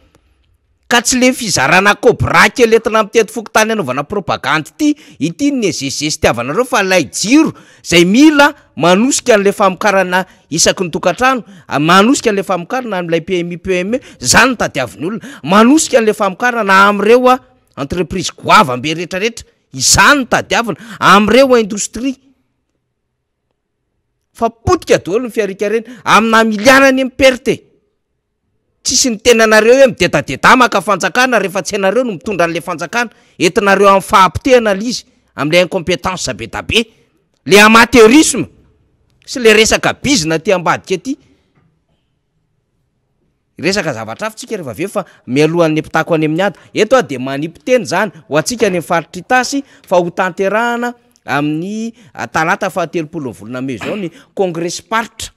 Ka tsy le fizarana cobra kely entina mitety fokontany anaovana propagandy ity, ity no nezezezitiavanareo fa ilay jiro izay mila manosika an'ilay famokarana isaky ny tokantrano, manosika an'ilay famokarana amin'ilay PMI PME, zany no tadiavin'ny olona, manosika an'ilay famokarana amin'ireo entreprise goavambe retraretra, izany no tadiavina, amin'ireo indostria. Fa potika daholo ny fiarikarena amina miliara anie ny perte e! Tsisy ny tenanareo hoe midedadedà maka fanjakana rehefa tsy ianareo no mitondra an'le fanjakana, entinareo amin'ny fahapotehana le izy, am'le incompetence be da be, le amateurisme sy le resaka bizina aty ambadika aty. Hiresaka zavatra hafa tsika rehefa avy eo fa mialohan'ny hampitako any amin'ny ady. Eto aho dia manipy teny izany ho antsika any amin'ny faritr'i Itasy fa ho tanterahana amin'ny talata faha telopolo ny volana mey izao ny kongresim-paritra.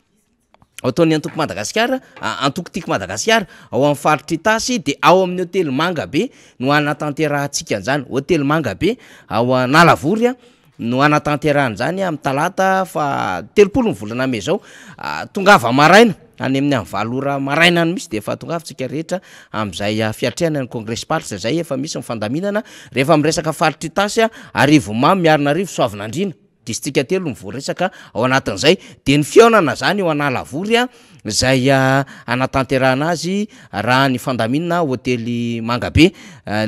Ataon'ny antoko Madagasikara, antoko Tiako Madagasikara, ao amin'ny faritr'i Itasy dia ao amin'ny hotely Mangabe no hanatanterahantsika an'izany. Hotely Mangabe ao Analavory no hanatanterahana izany amin'ny talata faha 30 ny volana mey izao. Tongava maraina, any amin'ny amin'ny 8 ora maraina any mihitsy dia efa tongava tsika rehetra amin'izay fiatrehana ny kongresim-paritra izay efa misy ny fandaminana. Rehefa miresaka faritr'Itasy, Arivonimamo, Miarinarivo, Soavinandriana. Distrika telo no voaresaka ao anatin'izay, dia ny fihaonana izany eo Analavory izay hanatanterahana azy raha ny fandaminana hotely Mangabe,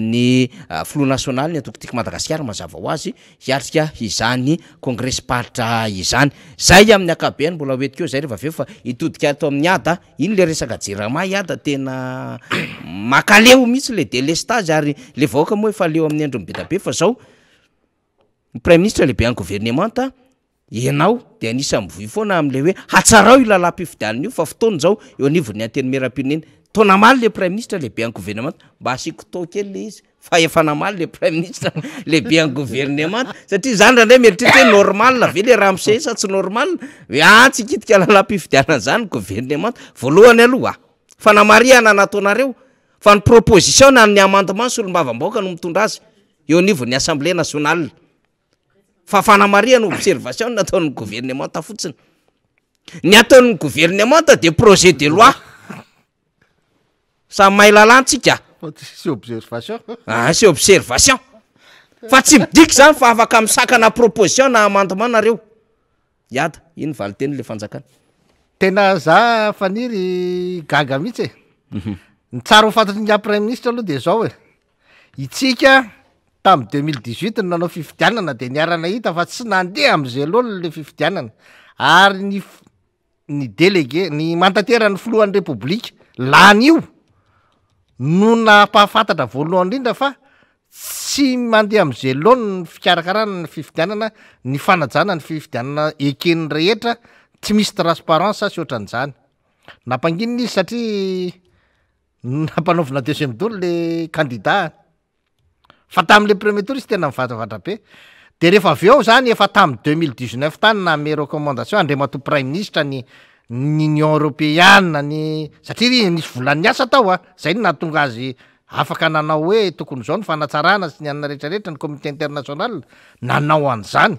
ny filoha nasionaly ny antoko Tiako Madagasikara mazava ho azy hiatrika izany kongresim-paritra izany. Izay amin'ny ankapobeny mbola ho entiko eo izay rehefa avy eo fa hitodika ato amin'ny ada, iny le resaka jirama i ada tena makaleo mihitsy le delestazy ary le vahoaka moa efa leo amin'ny endriny be dia be fa zao Ny praiminisitra lehiben'ny governemanta, ianao dia anisan'ny mivoy foana amin'ilay hoe hatsarao io lalàm-pifidianana io fa fotoana izao eo anivon'ny antenimierampirenena. Toa namaly ilay praiminisitra lehiben'ny governemanta, mba asiako taux kely ilay izy fa efa namaly ilay praiminisitra lehiben'ny governemanta satria za indraindray mieritreritra hoe normal ve ilay ramose sa tsy normal? Hoe ah tsy hikitika lalàm-pifidianana izany ny governemanta. Voalohany aloha, fanamarihana nataonareo fa ny proposition na ny amendement solombavambahoaka no mitondra azy. eo anivon'ny Assemblée nationale fa fanamarihana observation no nataon'ny governemanta fotsiny. Ny ataon'ny governemanta de projet de loi. Samy mahay lalàna tsika. Fa tsisy observation. Ah, c'est observation. Fa tsy midika zany fa afaka misakana proposition na amendement nareo. Hiada, ino valin-tenin'le fanjakana? Tena za Faniry gaga mihitsy e. Ny tsara ho fantatry ingahy Praiminisitra aloha de zao e. Itsika tamin'ny 2018 no nanao fifidianana de niara-nahita fa tsy nandeha am'zay loatra le fifidianana ary ny ny délégué ny mantanteran'ny filohan'ny repoblika lany io no nampahafantatra voalohany indrindra fa tsy mandeha am'zay laoniny ny fikarakarana ny fifidianana, ny fanajana ny fifidianana eken'ny rehetra, tsy misy transparence sy ohatran'izany. Nampanginina izy satria Nampanaovina deuxième tour le candidat fa tam'le premier tour izy tena nivatravatra be, de rehefa avy eo zany efa tam 2019 tany nanome recommandation Andriamatoa Praiminisitra ny ny Union Europeana ny satria ry nisy vola niasa tao a, zay no nahatonga azy afaka nanao hoe tokony zao ny fanatsarana sy ny anona retraretra ny comité international nanao an'zany.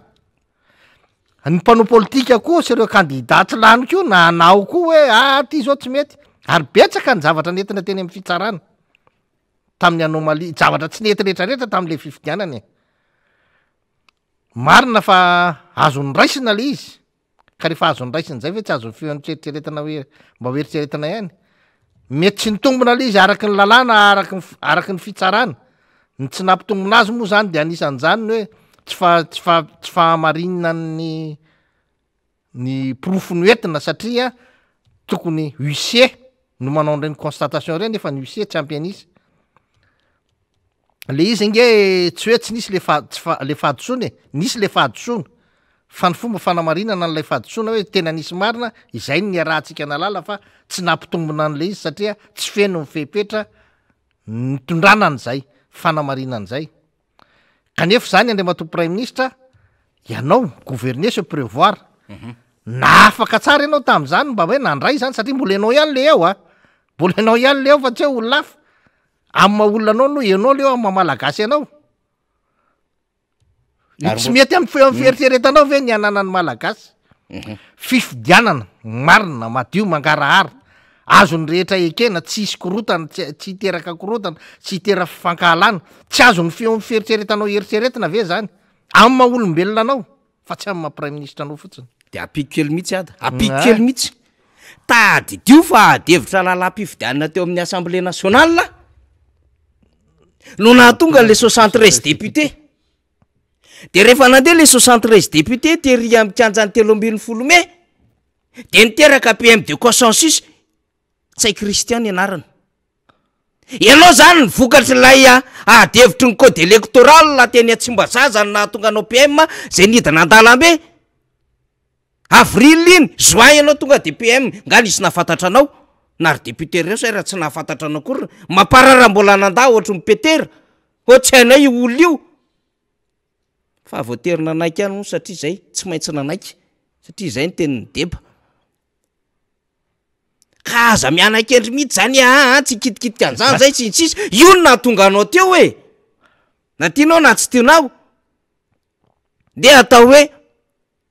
Ny mpanao politika koa sy ireo kandida tsy lany koa nanao koa hoe ah ty zao tsy mety, ary betsaka ny zavatra nentina teny amin'ny fitsarana tamin'ny anomalie, zavatra tsy nety retraretra tamin'le fifidianana e. Marina fa azo noraisina le izy, Ka rehefa azony raisina izay ve tsy azon'ny feon'ny fieritreretana hoe mba ho eritreretina ihany? Mety tsy nitombina ilay izy araky ny lalàna araky ny araky ny fitsarana. Ny tsy nampitombina azy moa zany de anisan'izany ny hoe tsy fa- tsy fa- tsy fahamarinan'ny ny porofo noentina satria tokony huissier no manao an'ireny constatation ireny nefa ny huissier tsy ampy an'isa. Le izy ange tsy hoe tsy nisy le faha- tsy faha- le fahadisoana e, nisy le fahadisoana fa ny fomba fanamarinana an'ilay fahadisoana hoe tena nisy marina izay no niarahantsika nahalala fa tsy nampitombina an'le izy satria tsy feno ny fepetra nitondrana an'izay fanamarinana izay. Kanefa izany Andriamatoa Praiminisitra, ianao gouverner c'est prévoir, na afaka tsara ianao tamin'izany mba hoe nandray izany satria mbola ianao ihany le eo a, mbola ianao ihany le eo fa tsy hoe olona hafa. Amin'ny maha olona anao aloha ianao aleo amin'ny maha malagasy anao. Ary Tsy mbo- mety amin'ny fe- fieritreretanao ve ny ananan'ny malagasy? Fifidianana marina, madio, mangarahara, azon'ny rehetra ekena, tsy hisy korotana, tsy tsy hiteraka korotana, tsy hitera fifankahalana, tsy azon'ny feon'ny fieritreretanao eritreretina ve zany? Amin'ny maha olombelona anao fa tsy amin'ny maha praiminisitra anao fotsiny. De ampiko kely mihitsy ada, ampiko kely mihitsy. Tadidio fa ady hevitra lalam-pifidianana teo amin'ny Assemblée nationale no nahatonga an'le 73 députés. De rehefa nandeha le 73 députés tery amin'ny kianjan'ny 13 mey de niteraka PM de consensus Ntsay Christian ny anarany. Ianao zany ny vokatr'ilay ady hevitry ny code électoral teny Tsimbazaza no nahatonga anao PM zay nidina an-dalambe. Avril iny, juin ianao tonga de PM, nga nisy nahafantatra anao? Na ry député reo sa raha tsy nahafantatra anao akory, mamparara mbola nandà ohatry ny Petera, hoe tsy hainay io olona io. Fa voatery nanaiky ihany moa satria zay, tsy maintsy nanaiky, satria zay ny tenin'i Deba. Ka aza miana-kendry mihitsy zany aa, tsy hikitikitika an'izany zay sy ny sisa, io no nahatonga anao teo e! Na tianao na tsy tianao, ndeha atao hoe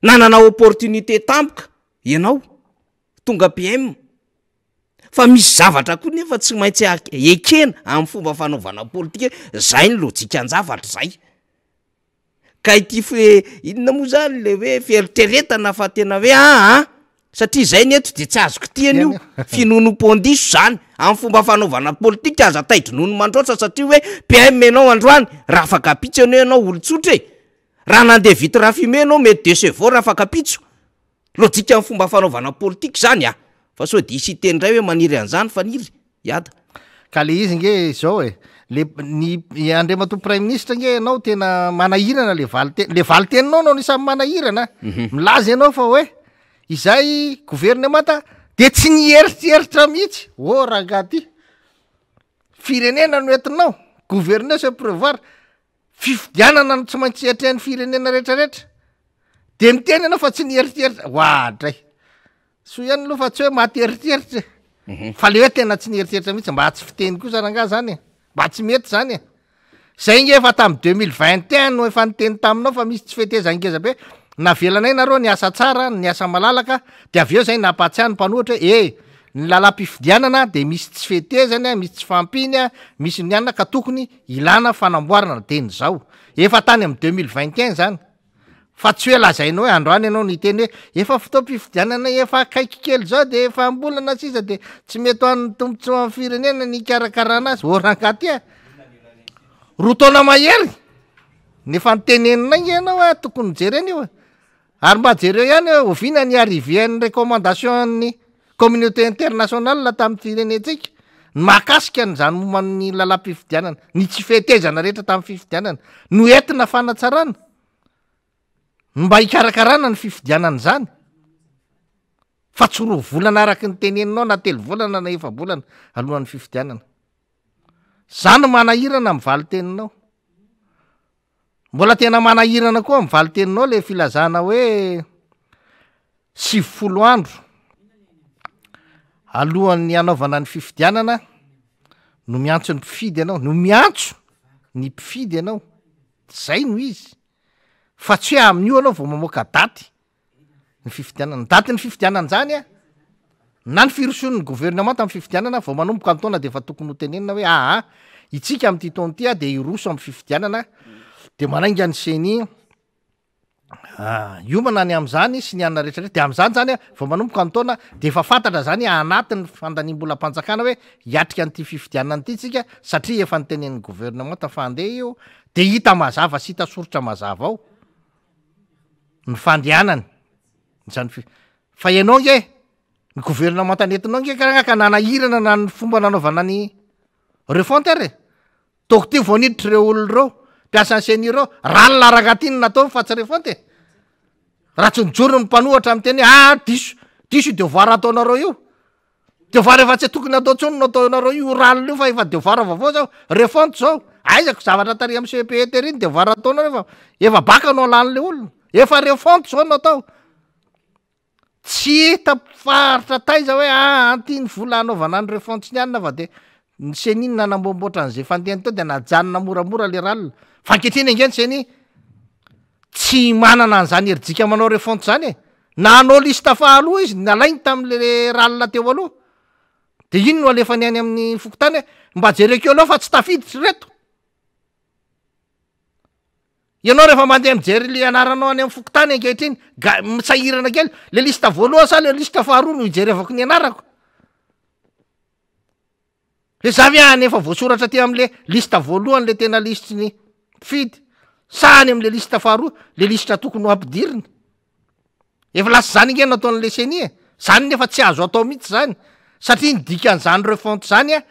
nanana opportunité tampoka ianao, tonga PM, fa misy zavatra koa nefa tsy maintsy ekena amin'ny fomba fanaovana politika hoe zay ny lojikan-javatra zay. Ka ity fe inona moa zany le hoe fieritreretana fa tena hoe aa satria zay ny eto de tsy azo kitihana io, finoanoam-poan-diso zany, amin'ny fomba fanaovana politika aza tai-dronono mandroatra satria hoe PM ianao androany, raha afaka ampitso anie ianao olon-tsotra e, raha nandeha vitre fumée ianao mety deux chevaux raha afaka ampitso, lojikan'ny fomba fanaovana politika zany a, fa sao dia hisy hiteny indray hoe maniry an'izany Faniry. Hiada. Ka le izy nge izao e, le ny Andriamatoa Praiminisitra nge ianao tena manahirana le valin-teny, le valin-teninao no anisan'ny manahirana a, milaza ianao fa hoe izay governemanta de tsy nieritreritra mihitsy, oh rangaha ty, firenena no entinao, gouverner c'est prévoir, Fifidianana no tsy maintsy atrehan'ny firenena rehetrarehetra. De miteny ianao fa tsy nieritreritra, oadray! Soa ihany aloha fa tsy hoe maty eritreritra e. Mhm. Fa le hoe tena tsy nieritreritra mihitsy, mba tsy fiteny kosa rangaha zany e. Mba tsy mety zany e. Zay nge efa tamin'ny 2021 no efa niteny taminao fa misy tsy fetezana ngeza be. Navelanay nareo niasa tsara, niasa malalaka, de avy eo zay nampahatsiahy ny mpanohitra hoe eh, ny lalam-pifidianana de misy tsy fetezany, misy tsy fahampiany, misy ny anona ka tokony Ilana fanamboarana teny izao. Efa tany amin'ny 2021 izany. Fa tsy hoe lazainao hoe androany ianao no hiteny hoe efa fotoam-pifidianana efa akaiky kely izao dia efa am-bolana sisa dia tsy mety ho an'ny tombontsoan'ny firenena ny hikarakarana azy. Ô rangahy ty a! Roa taona mahery ny efa niteneninay nge ianao a, tokony nojerena io e. Ary mba jereo ihany hoe oviana ny arrivée ny recommandation ny communauté internationale tamin'ny firenentsika ny mahakasika an'izany momba ny lalam-pifidianana, ny tsy fetezana rehetra tamin'ny fifidianana no entina fanatsarana ny mba hikarakarana ny fifidianana izany fa tsy roa volana araka ny teneninao na telo volana na efa-bolana alohan'ny fifidianana. Zany no manahirana amin'ny valin-teninao. Mbola tena manahirana koa amin'ny valin-teninao le filazana hoe 90 andro alohan'ny hanaovana ny fifidianana no miantso ny mpifidy ianao, no miantso ny mpifidy ianao, zay no izy, fa tsy hoe amin'io ianao vao mamoaka daty. ny fifidianana. Ny datin'ny fifidianana izany an, na ny firosoan'ny governemanta amin'ny fifidianana vao manomboka ny taona dia efa tokony ho tenenina hoe aa itsika amin'ity taona ity dia hiroso amin'ny fifidianana dia manainga ny ceni hiomana ny amin'izany sy ny anona rehetra rehetra de amin'izany zany a vao manomboka ny taona de efa fantatra zany anatin'ny fandaniam-bolam-panjakana hoe hiatrika an'ity fifidianana ity tsika satria efa nitenenin'ny governemanta fa handeha io de hita mazava sy hita soritra mazava ao. ny fandehanany izany fi- fa ianao nge ny governemanta nentinao nge karaha ka nanahirana na ny fomba nanaovana ny refonte ary e, toko ty vao niditra ireo olona ireo, mpiasan'ny ceni ireo, ralina araka ty no nataony fa tsy refonte e, raha tsy nijoro ny mpanohatra miteny hoe ah diso, diso io devoir ataonareo io. Devoir efa tsy tokony atao tsony no ataonareo io oral io fa efa devoir vaovao zao, refonte zao, aiza ko zavatra tary am CEPE tery ny devoir ataonareo fa efa bac no alan'le olona, efa refonte zao no atao, tsy hita faritra taiza hoe ah ty ny vola hanaovana ny refonte sy ny anona fa de ny ceni no nanamboamboatra an'izay fandehany teo de najanona moramora le ral, fa ankehitriny ange ny ceni tsy manana an'izany herijika manao refonte zany e. Na hanao liste faharoa izy nalainy tamin'le ralina teo aloha de iny no alefany any amin'ny fokontany hoe mba jereo kely ao fa tsy tafiditra ireto. Ianao rehefa mandeha mijery le anaranao any amin'ny fokontany ankehitriny ga- misahirana kely le liste voalohany sa le liste faharoa no ijerevako ny anarako. Hoe za ve any efa voasoratra aty amle liste voalohany le tena lisitry ny mpifidy sa any amle liste faharoa le lisitra tokony ho ampidirina? Efa lasa zany ange no ataon'le ceni e, zany nefa tsy azo atao mihitsy zany satria ny dikan'izany refonte zany a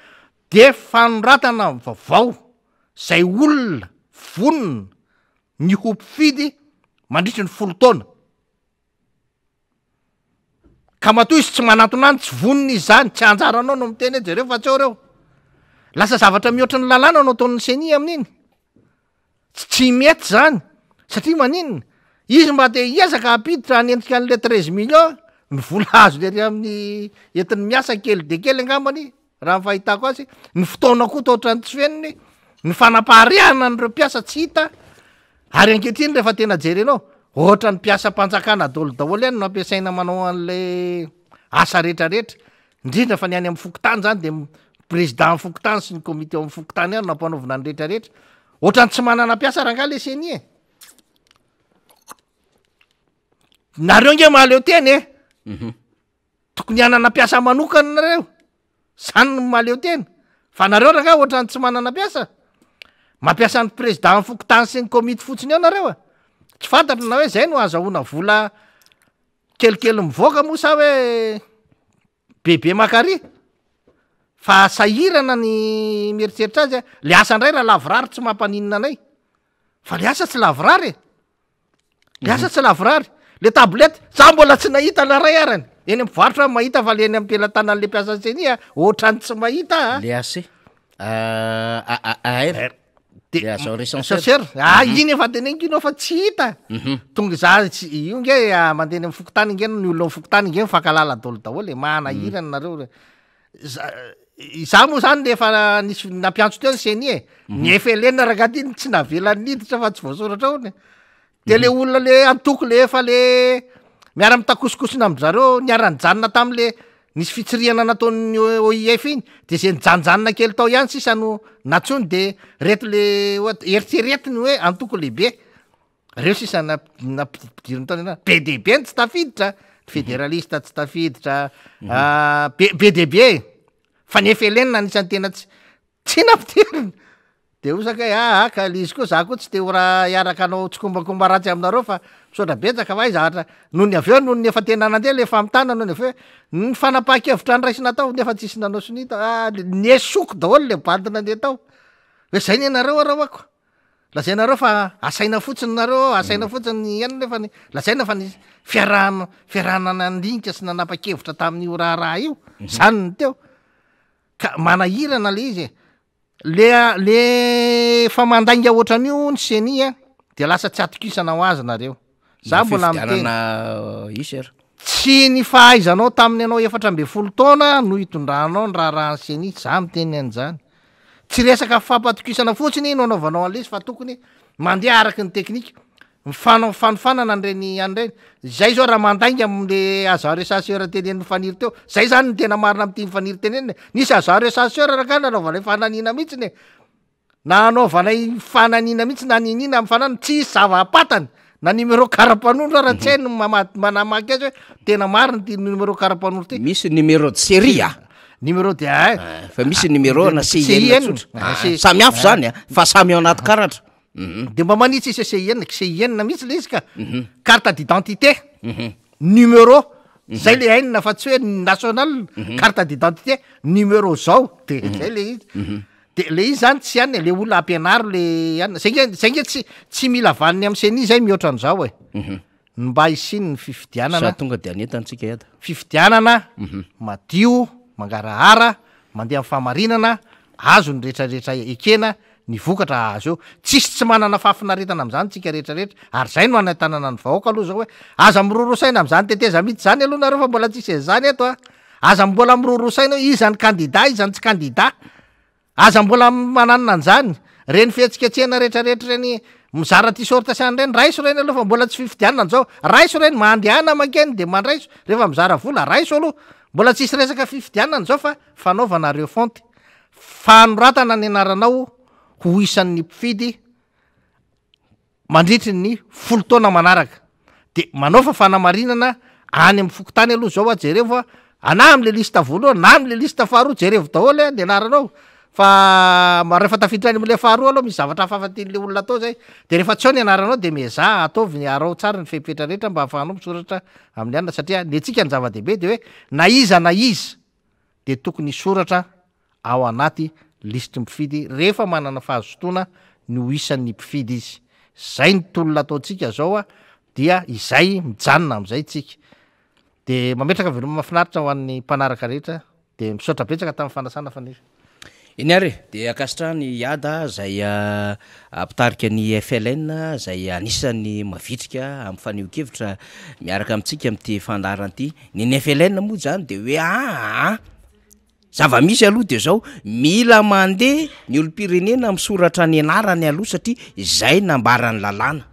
de fanoratana vaovao zay olona vonona ny ho mpifidy mandritry ny 10 taona. Ka matoa izy tsy manantona any, tsy vonona izy zany, tsy anjaranao no miteny hoe jereo fa tsy ao reo. Lasa zavatra mihoatra ny lalàna no ataon'ny ceni amin'iny. Tsy tsy mety zany, satria maninona? Izy mba te hiezaka hampiditra hanenjika an'le 13 millions, Ny vola azony ery amin'ny entiny miasa kely dia kely angambany raha ny fahitako azy, ny fotoana koa toa ohatran'ny tsy fenony, ny fanapariahana an'ireo mpiasa tsy hita, ary ankehitriny rehefa tena jerenao, ohatran'ny mpiasam-panjakana daholo daholo ihany no ampiasaina manao an'ilay asa rehetrarehetra, indrindra fa ny any amin'ny fokontany zany de président fokontany sy ny comité ao amin'ny fokontany ihany no ampanaovina ny rehetrarehetra, ohatran'ny tsy manana mpiasa rangahy le CENI e. Nareo nge mahaleo tena e. Tokony hanana mpiasa manokana nareo, zany no mahaleo tena, fa nareo rangahy ohatran'ny tsy manana mpiasa, mampiasa ny président fokontany sy ny komity fotsiny eo nareo a, tsy fantatro na hoe zay no azahoana vola kelikely mivoaka moa sa hoe bebe maka ary, fa sahirana ny mieritreritra azy a, le asa ndray raha lavorary tsy mampaninona anay, fa le asa tsy lavorary e. Le asa tsy lavorary. Le tablette, za mbola tsy nahita na ray arany. Eny am mpivarotra aho mahita fa le eny am pelatanan'le mpiasa ceni a, ohatran'ny tsy mahita a. Le AC, AR, De le agent recenseur. Recenseur, ah iny efa teneniko iny fa tsy hita. Tonga za tsy, io nge mandeha eny am fokontany nge ny olona am fokontany nge mifankahalala daholo daholo e, manahirana nareo re. Za, izaho moa zany efa nisy nampiantso teo ny CENI e, ny FLN rangahy ty tsy navelany niditra fa tsy voasoratra hono e, de le olona le antoko le efa le miara mitakosokosona amin-dry zareo niara nijanona tam'le nisy fitsirihana nataon'ny OIF iny, de zay nijanonjanona kely tao ihany sisa no nantsoiny de reto le oa- eritreretiny hoe antoko lehibe. Reo sisa nampidiriny tao ny be dia be ny tsy tafiditra, ny federaliste tsy tafiditra, be be dia be e, fa ny FLN anisan'ny tena tsy tsy nampidirina, de hoy zaka hoe aa ka le izy koa za koa tsy te ho raha hiaraka hanao tsikombakomba ratsy aminareo fa misaotra betsaka fa hay zavatra nony avy eo nony efa tena nandeha le famitana nony avy eo ny fanapahan-kevitra noraisina tao nefa tsisy nanao sonia tao, ah nesoko daholo le bandy nandeha tao, hoe zay ny anareo areo ako. Lazainareo fa asaina fotsiny nareo ao, asaina fotsiny ihany nefa ny lazaina fa ny fiarahana fiarahana nandinika sy nanapa-kevitra tamin'io raharaha io, zany ny teo. Ka manahirana le izy e. Le le efa mandainga ohatran'io ny ceni a, de lasa tsy atokisana ho azy nareo. Za mbola miteny. Fifidianana hisy ary. Tsy ny fahaizanao tamin'ny ianao 14 taona no hitondranao ny raharahan'ny ceni, za miteny an'izany. Tsy resaka fampatokisana fotsiny no anaovanao an'ilay izy fa tokony mandeha araky ny teknika, ny fanao fanofanana an'ireny an'ireny. Zay zao raha mandainga am'le agent recenseur tenenin'i Faniry teo, zay zany no tena marina am'tian'i Faniry tenenina e, nisy agent recenseur rangahy nanaovanay fananiana mihitsiny e. Na anaovanay fananiana mihitsy na niniana amin'ny fananana, tsy hisy zava-patany na numéro kara-panondro ara tsy hay ny mama- manamaky azy hoe tena marina ity numéro kara-panondro ity. Misy numéro de série a! Numéro de ah. Ah, fa misy numéro na CIN CIN. tsotra. Ah, Ah, C- samy hafa zany a, fa samy ao anaty karatra. Mhm. De mba manitsy izy CIN, CIN mihitsy le izy ka. Carte d'identité, numéro, zay le haine fa tsy hoe national, carte d'identité, numéro zao, de zay le izy. De le izy zany tsy any e, le olona ampianaro le anona, zay nge zay nge tsy tsy mila vaniny am ceni zay mihoatra an'izao e, ny mba hisian'ny fifidianana, Sa tonga de hanentana tsika eto. fifidianana madio, mangarahara, mandeha am fahamarinana, azo ny retraretra ekena, ny vokatra azo eo, tsisy tsy manana fahafinaretana am'zany tsika retraretra, ary zay no hanentanana ny vahoaka aloha zao hoe aza miroroa saina am'zany tetezamita zany aloha nareo fa mbola tsisy an'zany eto a. Aza mbola miroroa saina hoe iza ny kandida, iza ny tsy kandida. Aza mbola mananona an'izany. Reny fihetsiketsehana rehetrarehetra ireny mizara t-shirt sy an'ireny, raiso ireny aloha fa mbola tsy fifidianana izao. Raiso ireny, mandehana mankeny dia mandraiso. Rehefa mizara vola, raiso aloha. Mbola tsisy resaka fifidianana izao fa fanaovana refonte. Fanoratana ny anaranao ho isan'ny mpifidy. mandritry ny folo taona manaraka de manaova fanamarinana any amin'ny fokontany aloha zao a jerevo a na am'le liste voalohany na am'le liste faharoa jerevo daholo a ny anaranao fa ma- rehefa tafiditra any am'le faharoa aloha misy zavatra hafahafa tian'le olona atao zay de rehefa tsy ao ny anaranao de miezaha ataovy ny arao tsara ny fepetra rehetra mba ahafahanao misoratra amin'ny anona satria ny antsika ny zava-dehibe de hoe na iza na iza de tokony hisoratra ao anaty lisitry ny mpifidy rehefa manana fahazotoana ny ho isan'ny mpifidy izy. Zay ny tolona ataontsika zao a, dia izay mijanona am'zay tsika. De mametraka veloma mahafinaritra ho an'ny mpanaraka rehetra, de misaotra betsaka tamin'ny fanasana Faniry. Eny ary e, dia ankasitrahana i Iada izay mpitarika ny FLN izay anisan'ny mavitrika amin'ny fanehoan-kevitra miaraka amintsika amin'ity fandaharana ity. Ny ny FLN moa izany dia hoe aa zava-misy aloha dia izao, mila mandeha ny olom-pirenena misoratra ny anarany aloha satria izay nambaran'ny lalàna.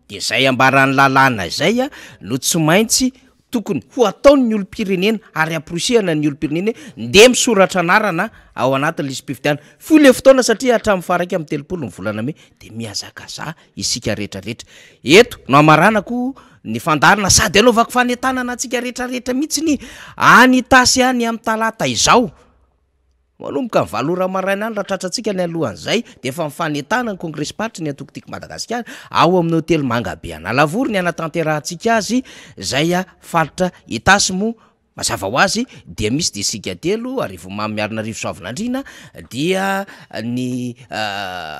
Dia izay ambaran'ny lalàna izay no tsy maintsy Tokony ho ataon'ny olom-pirenena ary amporisihana ny olom-pirenena hoe ndeha misoratra anarana ao anatin'ny lisi-pifidianana. Fohy ilay fotoana satria hatramin'ny faha 31 ny volana mey dia mihazakazaha isika rehetra rehetra. Eto no hamaranako ny fandaharana sady anaovako fanentanana antsika rehetra rehetra mihitsy ny any Itasy any amin'ny talata izao. Manomboka ny valo ora maraina any raha tratrantsika ny alohan'izay dia efa mifanentana ny kongresim-paritry ny antoko Tiako Madagasikara ao amin'ny hotely Mangabe Analavory ny hanatanterahantsika azy izay faritra Itasy moa mazava ho azy dia misy distrika telo Arivonimamo Miarinarivo Soavinandriana dia ny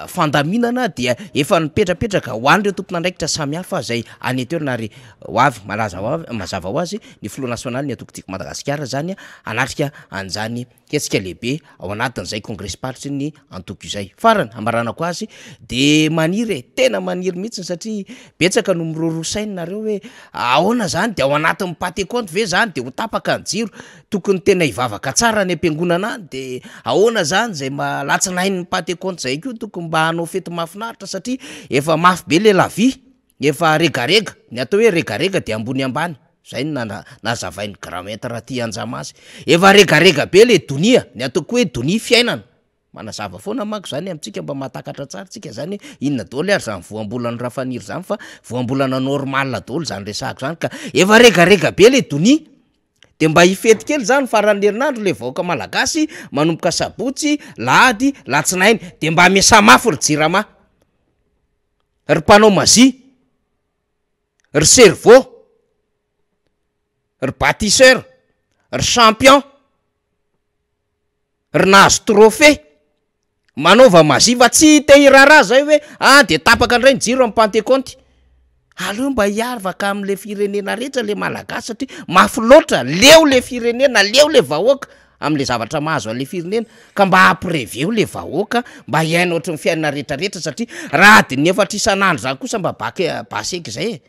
fandaminana dia efa nipetrapetraka ho an'ireo tompon'andraikitra samihafa izay any an-toerana ary ho avy malaza ho avy mazava ho azy ny filoha nasionalin'ny antoko Tiako Madagasikara izany hanatrika an'izany hetsika lehibe ao anatin'izay kongresim-paritry ny antoko izay. Farany, hamaranako azy, de maniry e, tena maniry mihitsiny satria betsaka no miroroa saina nareo hoe ahoana zany de ao anatin'ny patekonty ve zany de ho tapaka ny jiro, tokony tena hivavaka tsara any am-piangonana any de ahoana zany zay mba alatsinain'ny patekonty zay koa tokony mba hanao fety mahafinaritra satria efa mafy be le la vie. Efa regarega, ny atao hoe regarega dia ambony ambany, zay no nazavain'i grand maître Ratianjama azy. Efa regarega be le donia, ny ataoko hoe donia fiainana, manazava foana manko zany amintsika mba mahatakatra tsara tsika zany hoe inona daholo ary zany voambolan'i Rafaniry zany fa voambolana normal daholo zany resahako zany ka, efa regarega be le donia, de mba hifety kely zany faran'ny herinandro le vahoaka malagasy manomboka sabotsy, lahady, latsinainy, de mba miasà mafy ry jirama. Ry mpanao magie, ry cerveau, ry batisseur, ry champion, ry nahazo trophée, manaova magie fa tsy te hiraharaha zay hoe ah de tapaka ndray ny jiro am pantekonty, aleo mba hiarvaka amle firenena rehetra le malagasy satria mafy loatra, leo le firenena, leo le vahoaka. amle zavatra mahazo anle firenena ka mba ampireveo le vahoaka mba hiaina ohatry ny fiainana retraretra satria raha adin'ny efatra isan'andro zany kosa mba bac bas-sec zay e,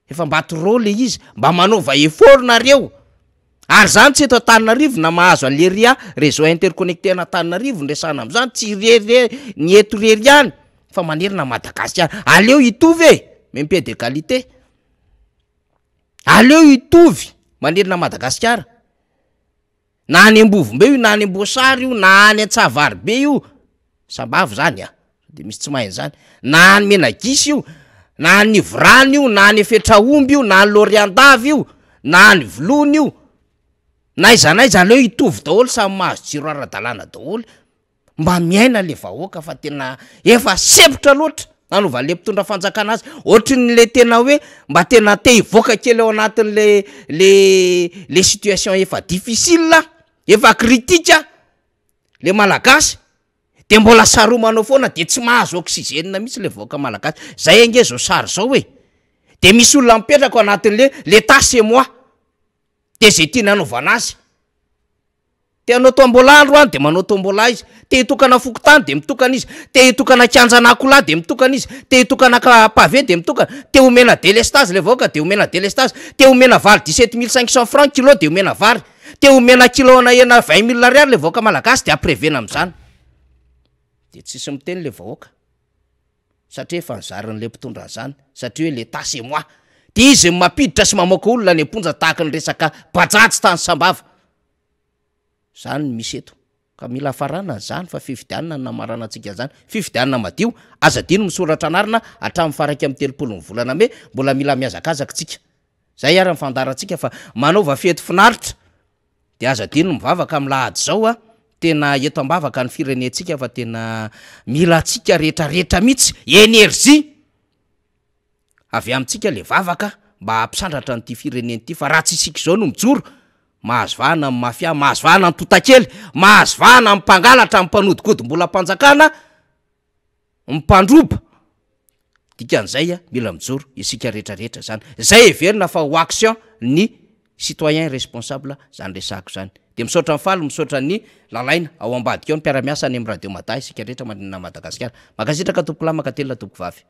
efa mba trop le izy, mba manaova effort nareo, ary zany tsy eto Antananarivo na mahazo anle ria réseau interconnecté an'Antananarivo no resahana am'zany, tsy irery ny eto irery ihany fa manerana an'i Madagasikara, aleo hitovy e, même pied d'égalité, aleo hitovy manerana an'i Madagasikara. Na any Ambovombe io na any Amboasary io na any Antsavaribe io, Sambava zany a, sao de misy tsy mahay an'zany, na any Menagisy io, na any Nivorano io, na any Efetraomby io, na any Loriandava io, na any Vilony io, n'aiza n'aiza aleo hitovy daholo samy mahazo jiro ara-dalàna daholo. Mba miaina le vahoaka fa tena efa sempotra loatra nanaovan'le mpitondra fanjakana azy, ohatrin'le tena hoe mba tena te hivoaka kely ao anatin'le le le situation efa difficile, efa critique le malagasy de mbola saromanao foana de tsy mahazo oxygène mihitsy le vahoaka malagasy, zay ange zao sary zao e, de misy olona mipetraka ao anatin'le l'etat c'est moi, de zay tiany anaovana azy. Te hanao tombola androany de manao tombola izy, te hitokana fokontany de mitokana izy, te hitokana kianjan'akoholahy de mitokana izy, te hitokana pavé de mitokana, te homena délestage le vahoaka de omena délestage, te homena vary 17 500 francs kilo de omena vary, te homena kilao ana hena 20 000 ariary le vahoaka malagasy de amprevena am'zany. De tsisy miteny le vahoaka satria efa nizarin'le mpitondra an'zany satria hoe l'etat c'est moi. De izy no mampiditra sy mamoaka olona any am-ponja tahaka ny resaka bajaj tany Sambava. Zany no misy eto. Ka mila hafarana zany fa fifidianana no namaranantsika an'zany. Fifidianana madio, aza adino misoratra anarana hatramin'ny faha 31 ny volana mey, mbola mila mihazakazaka tsika. Zay ary ny fandaharantsika fa manaova fety finaritra de aza adino mivavaka amin'ny lahady zao a, tena eto ambavaka ny firenentsika fa tena mila antsika retraretra mihitsy, energie. Avy amintsika le vavaka mba hampisandratra an'ity firenena ity fa raha tsy isika izao no mijoro, mahazo vahana ny mafia, mahazo vahana ny totakely, mahazo vahana ny mpangalatra, ny mpanodinkodim-bolam-panjakana, ny mpandroba, dikan'izay mila mijoro isika rehetra rehetra zany, zay heverina fa ho action ny. Citoyen responsable zany resahako zany. De misaotra an'i Faly, misaotra an'i Lalaina ao ambadika ao, ny mpiara-miasa any amin'ny Radio Mada, isika rehetra manerana an'i Madagasikara. Mankasitraka tompokolahy, mankatelina tompokovavy.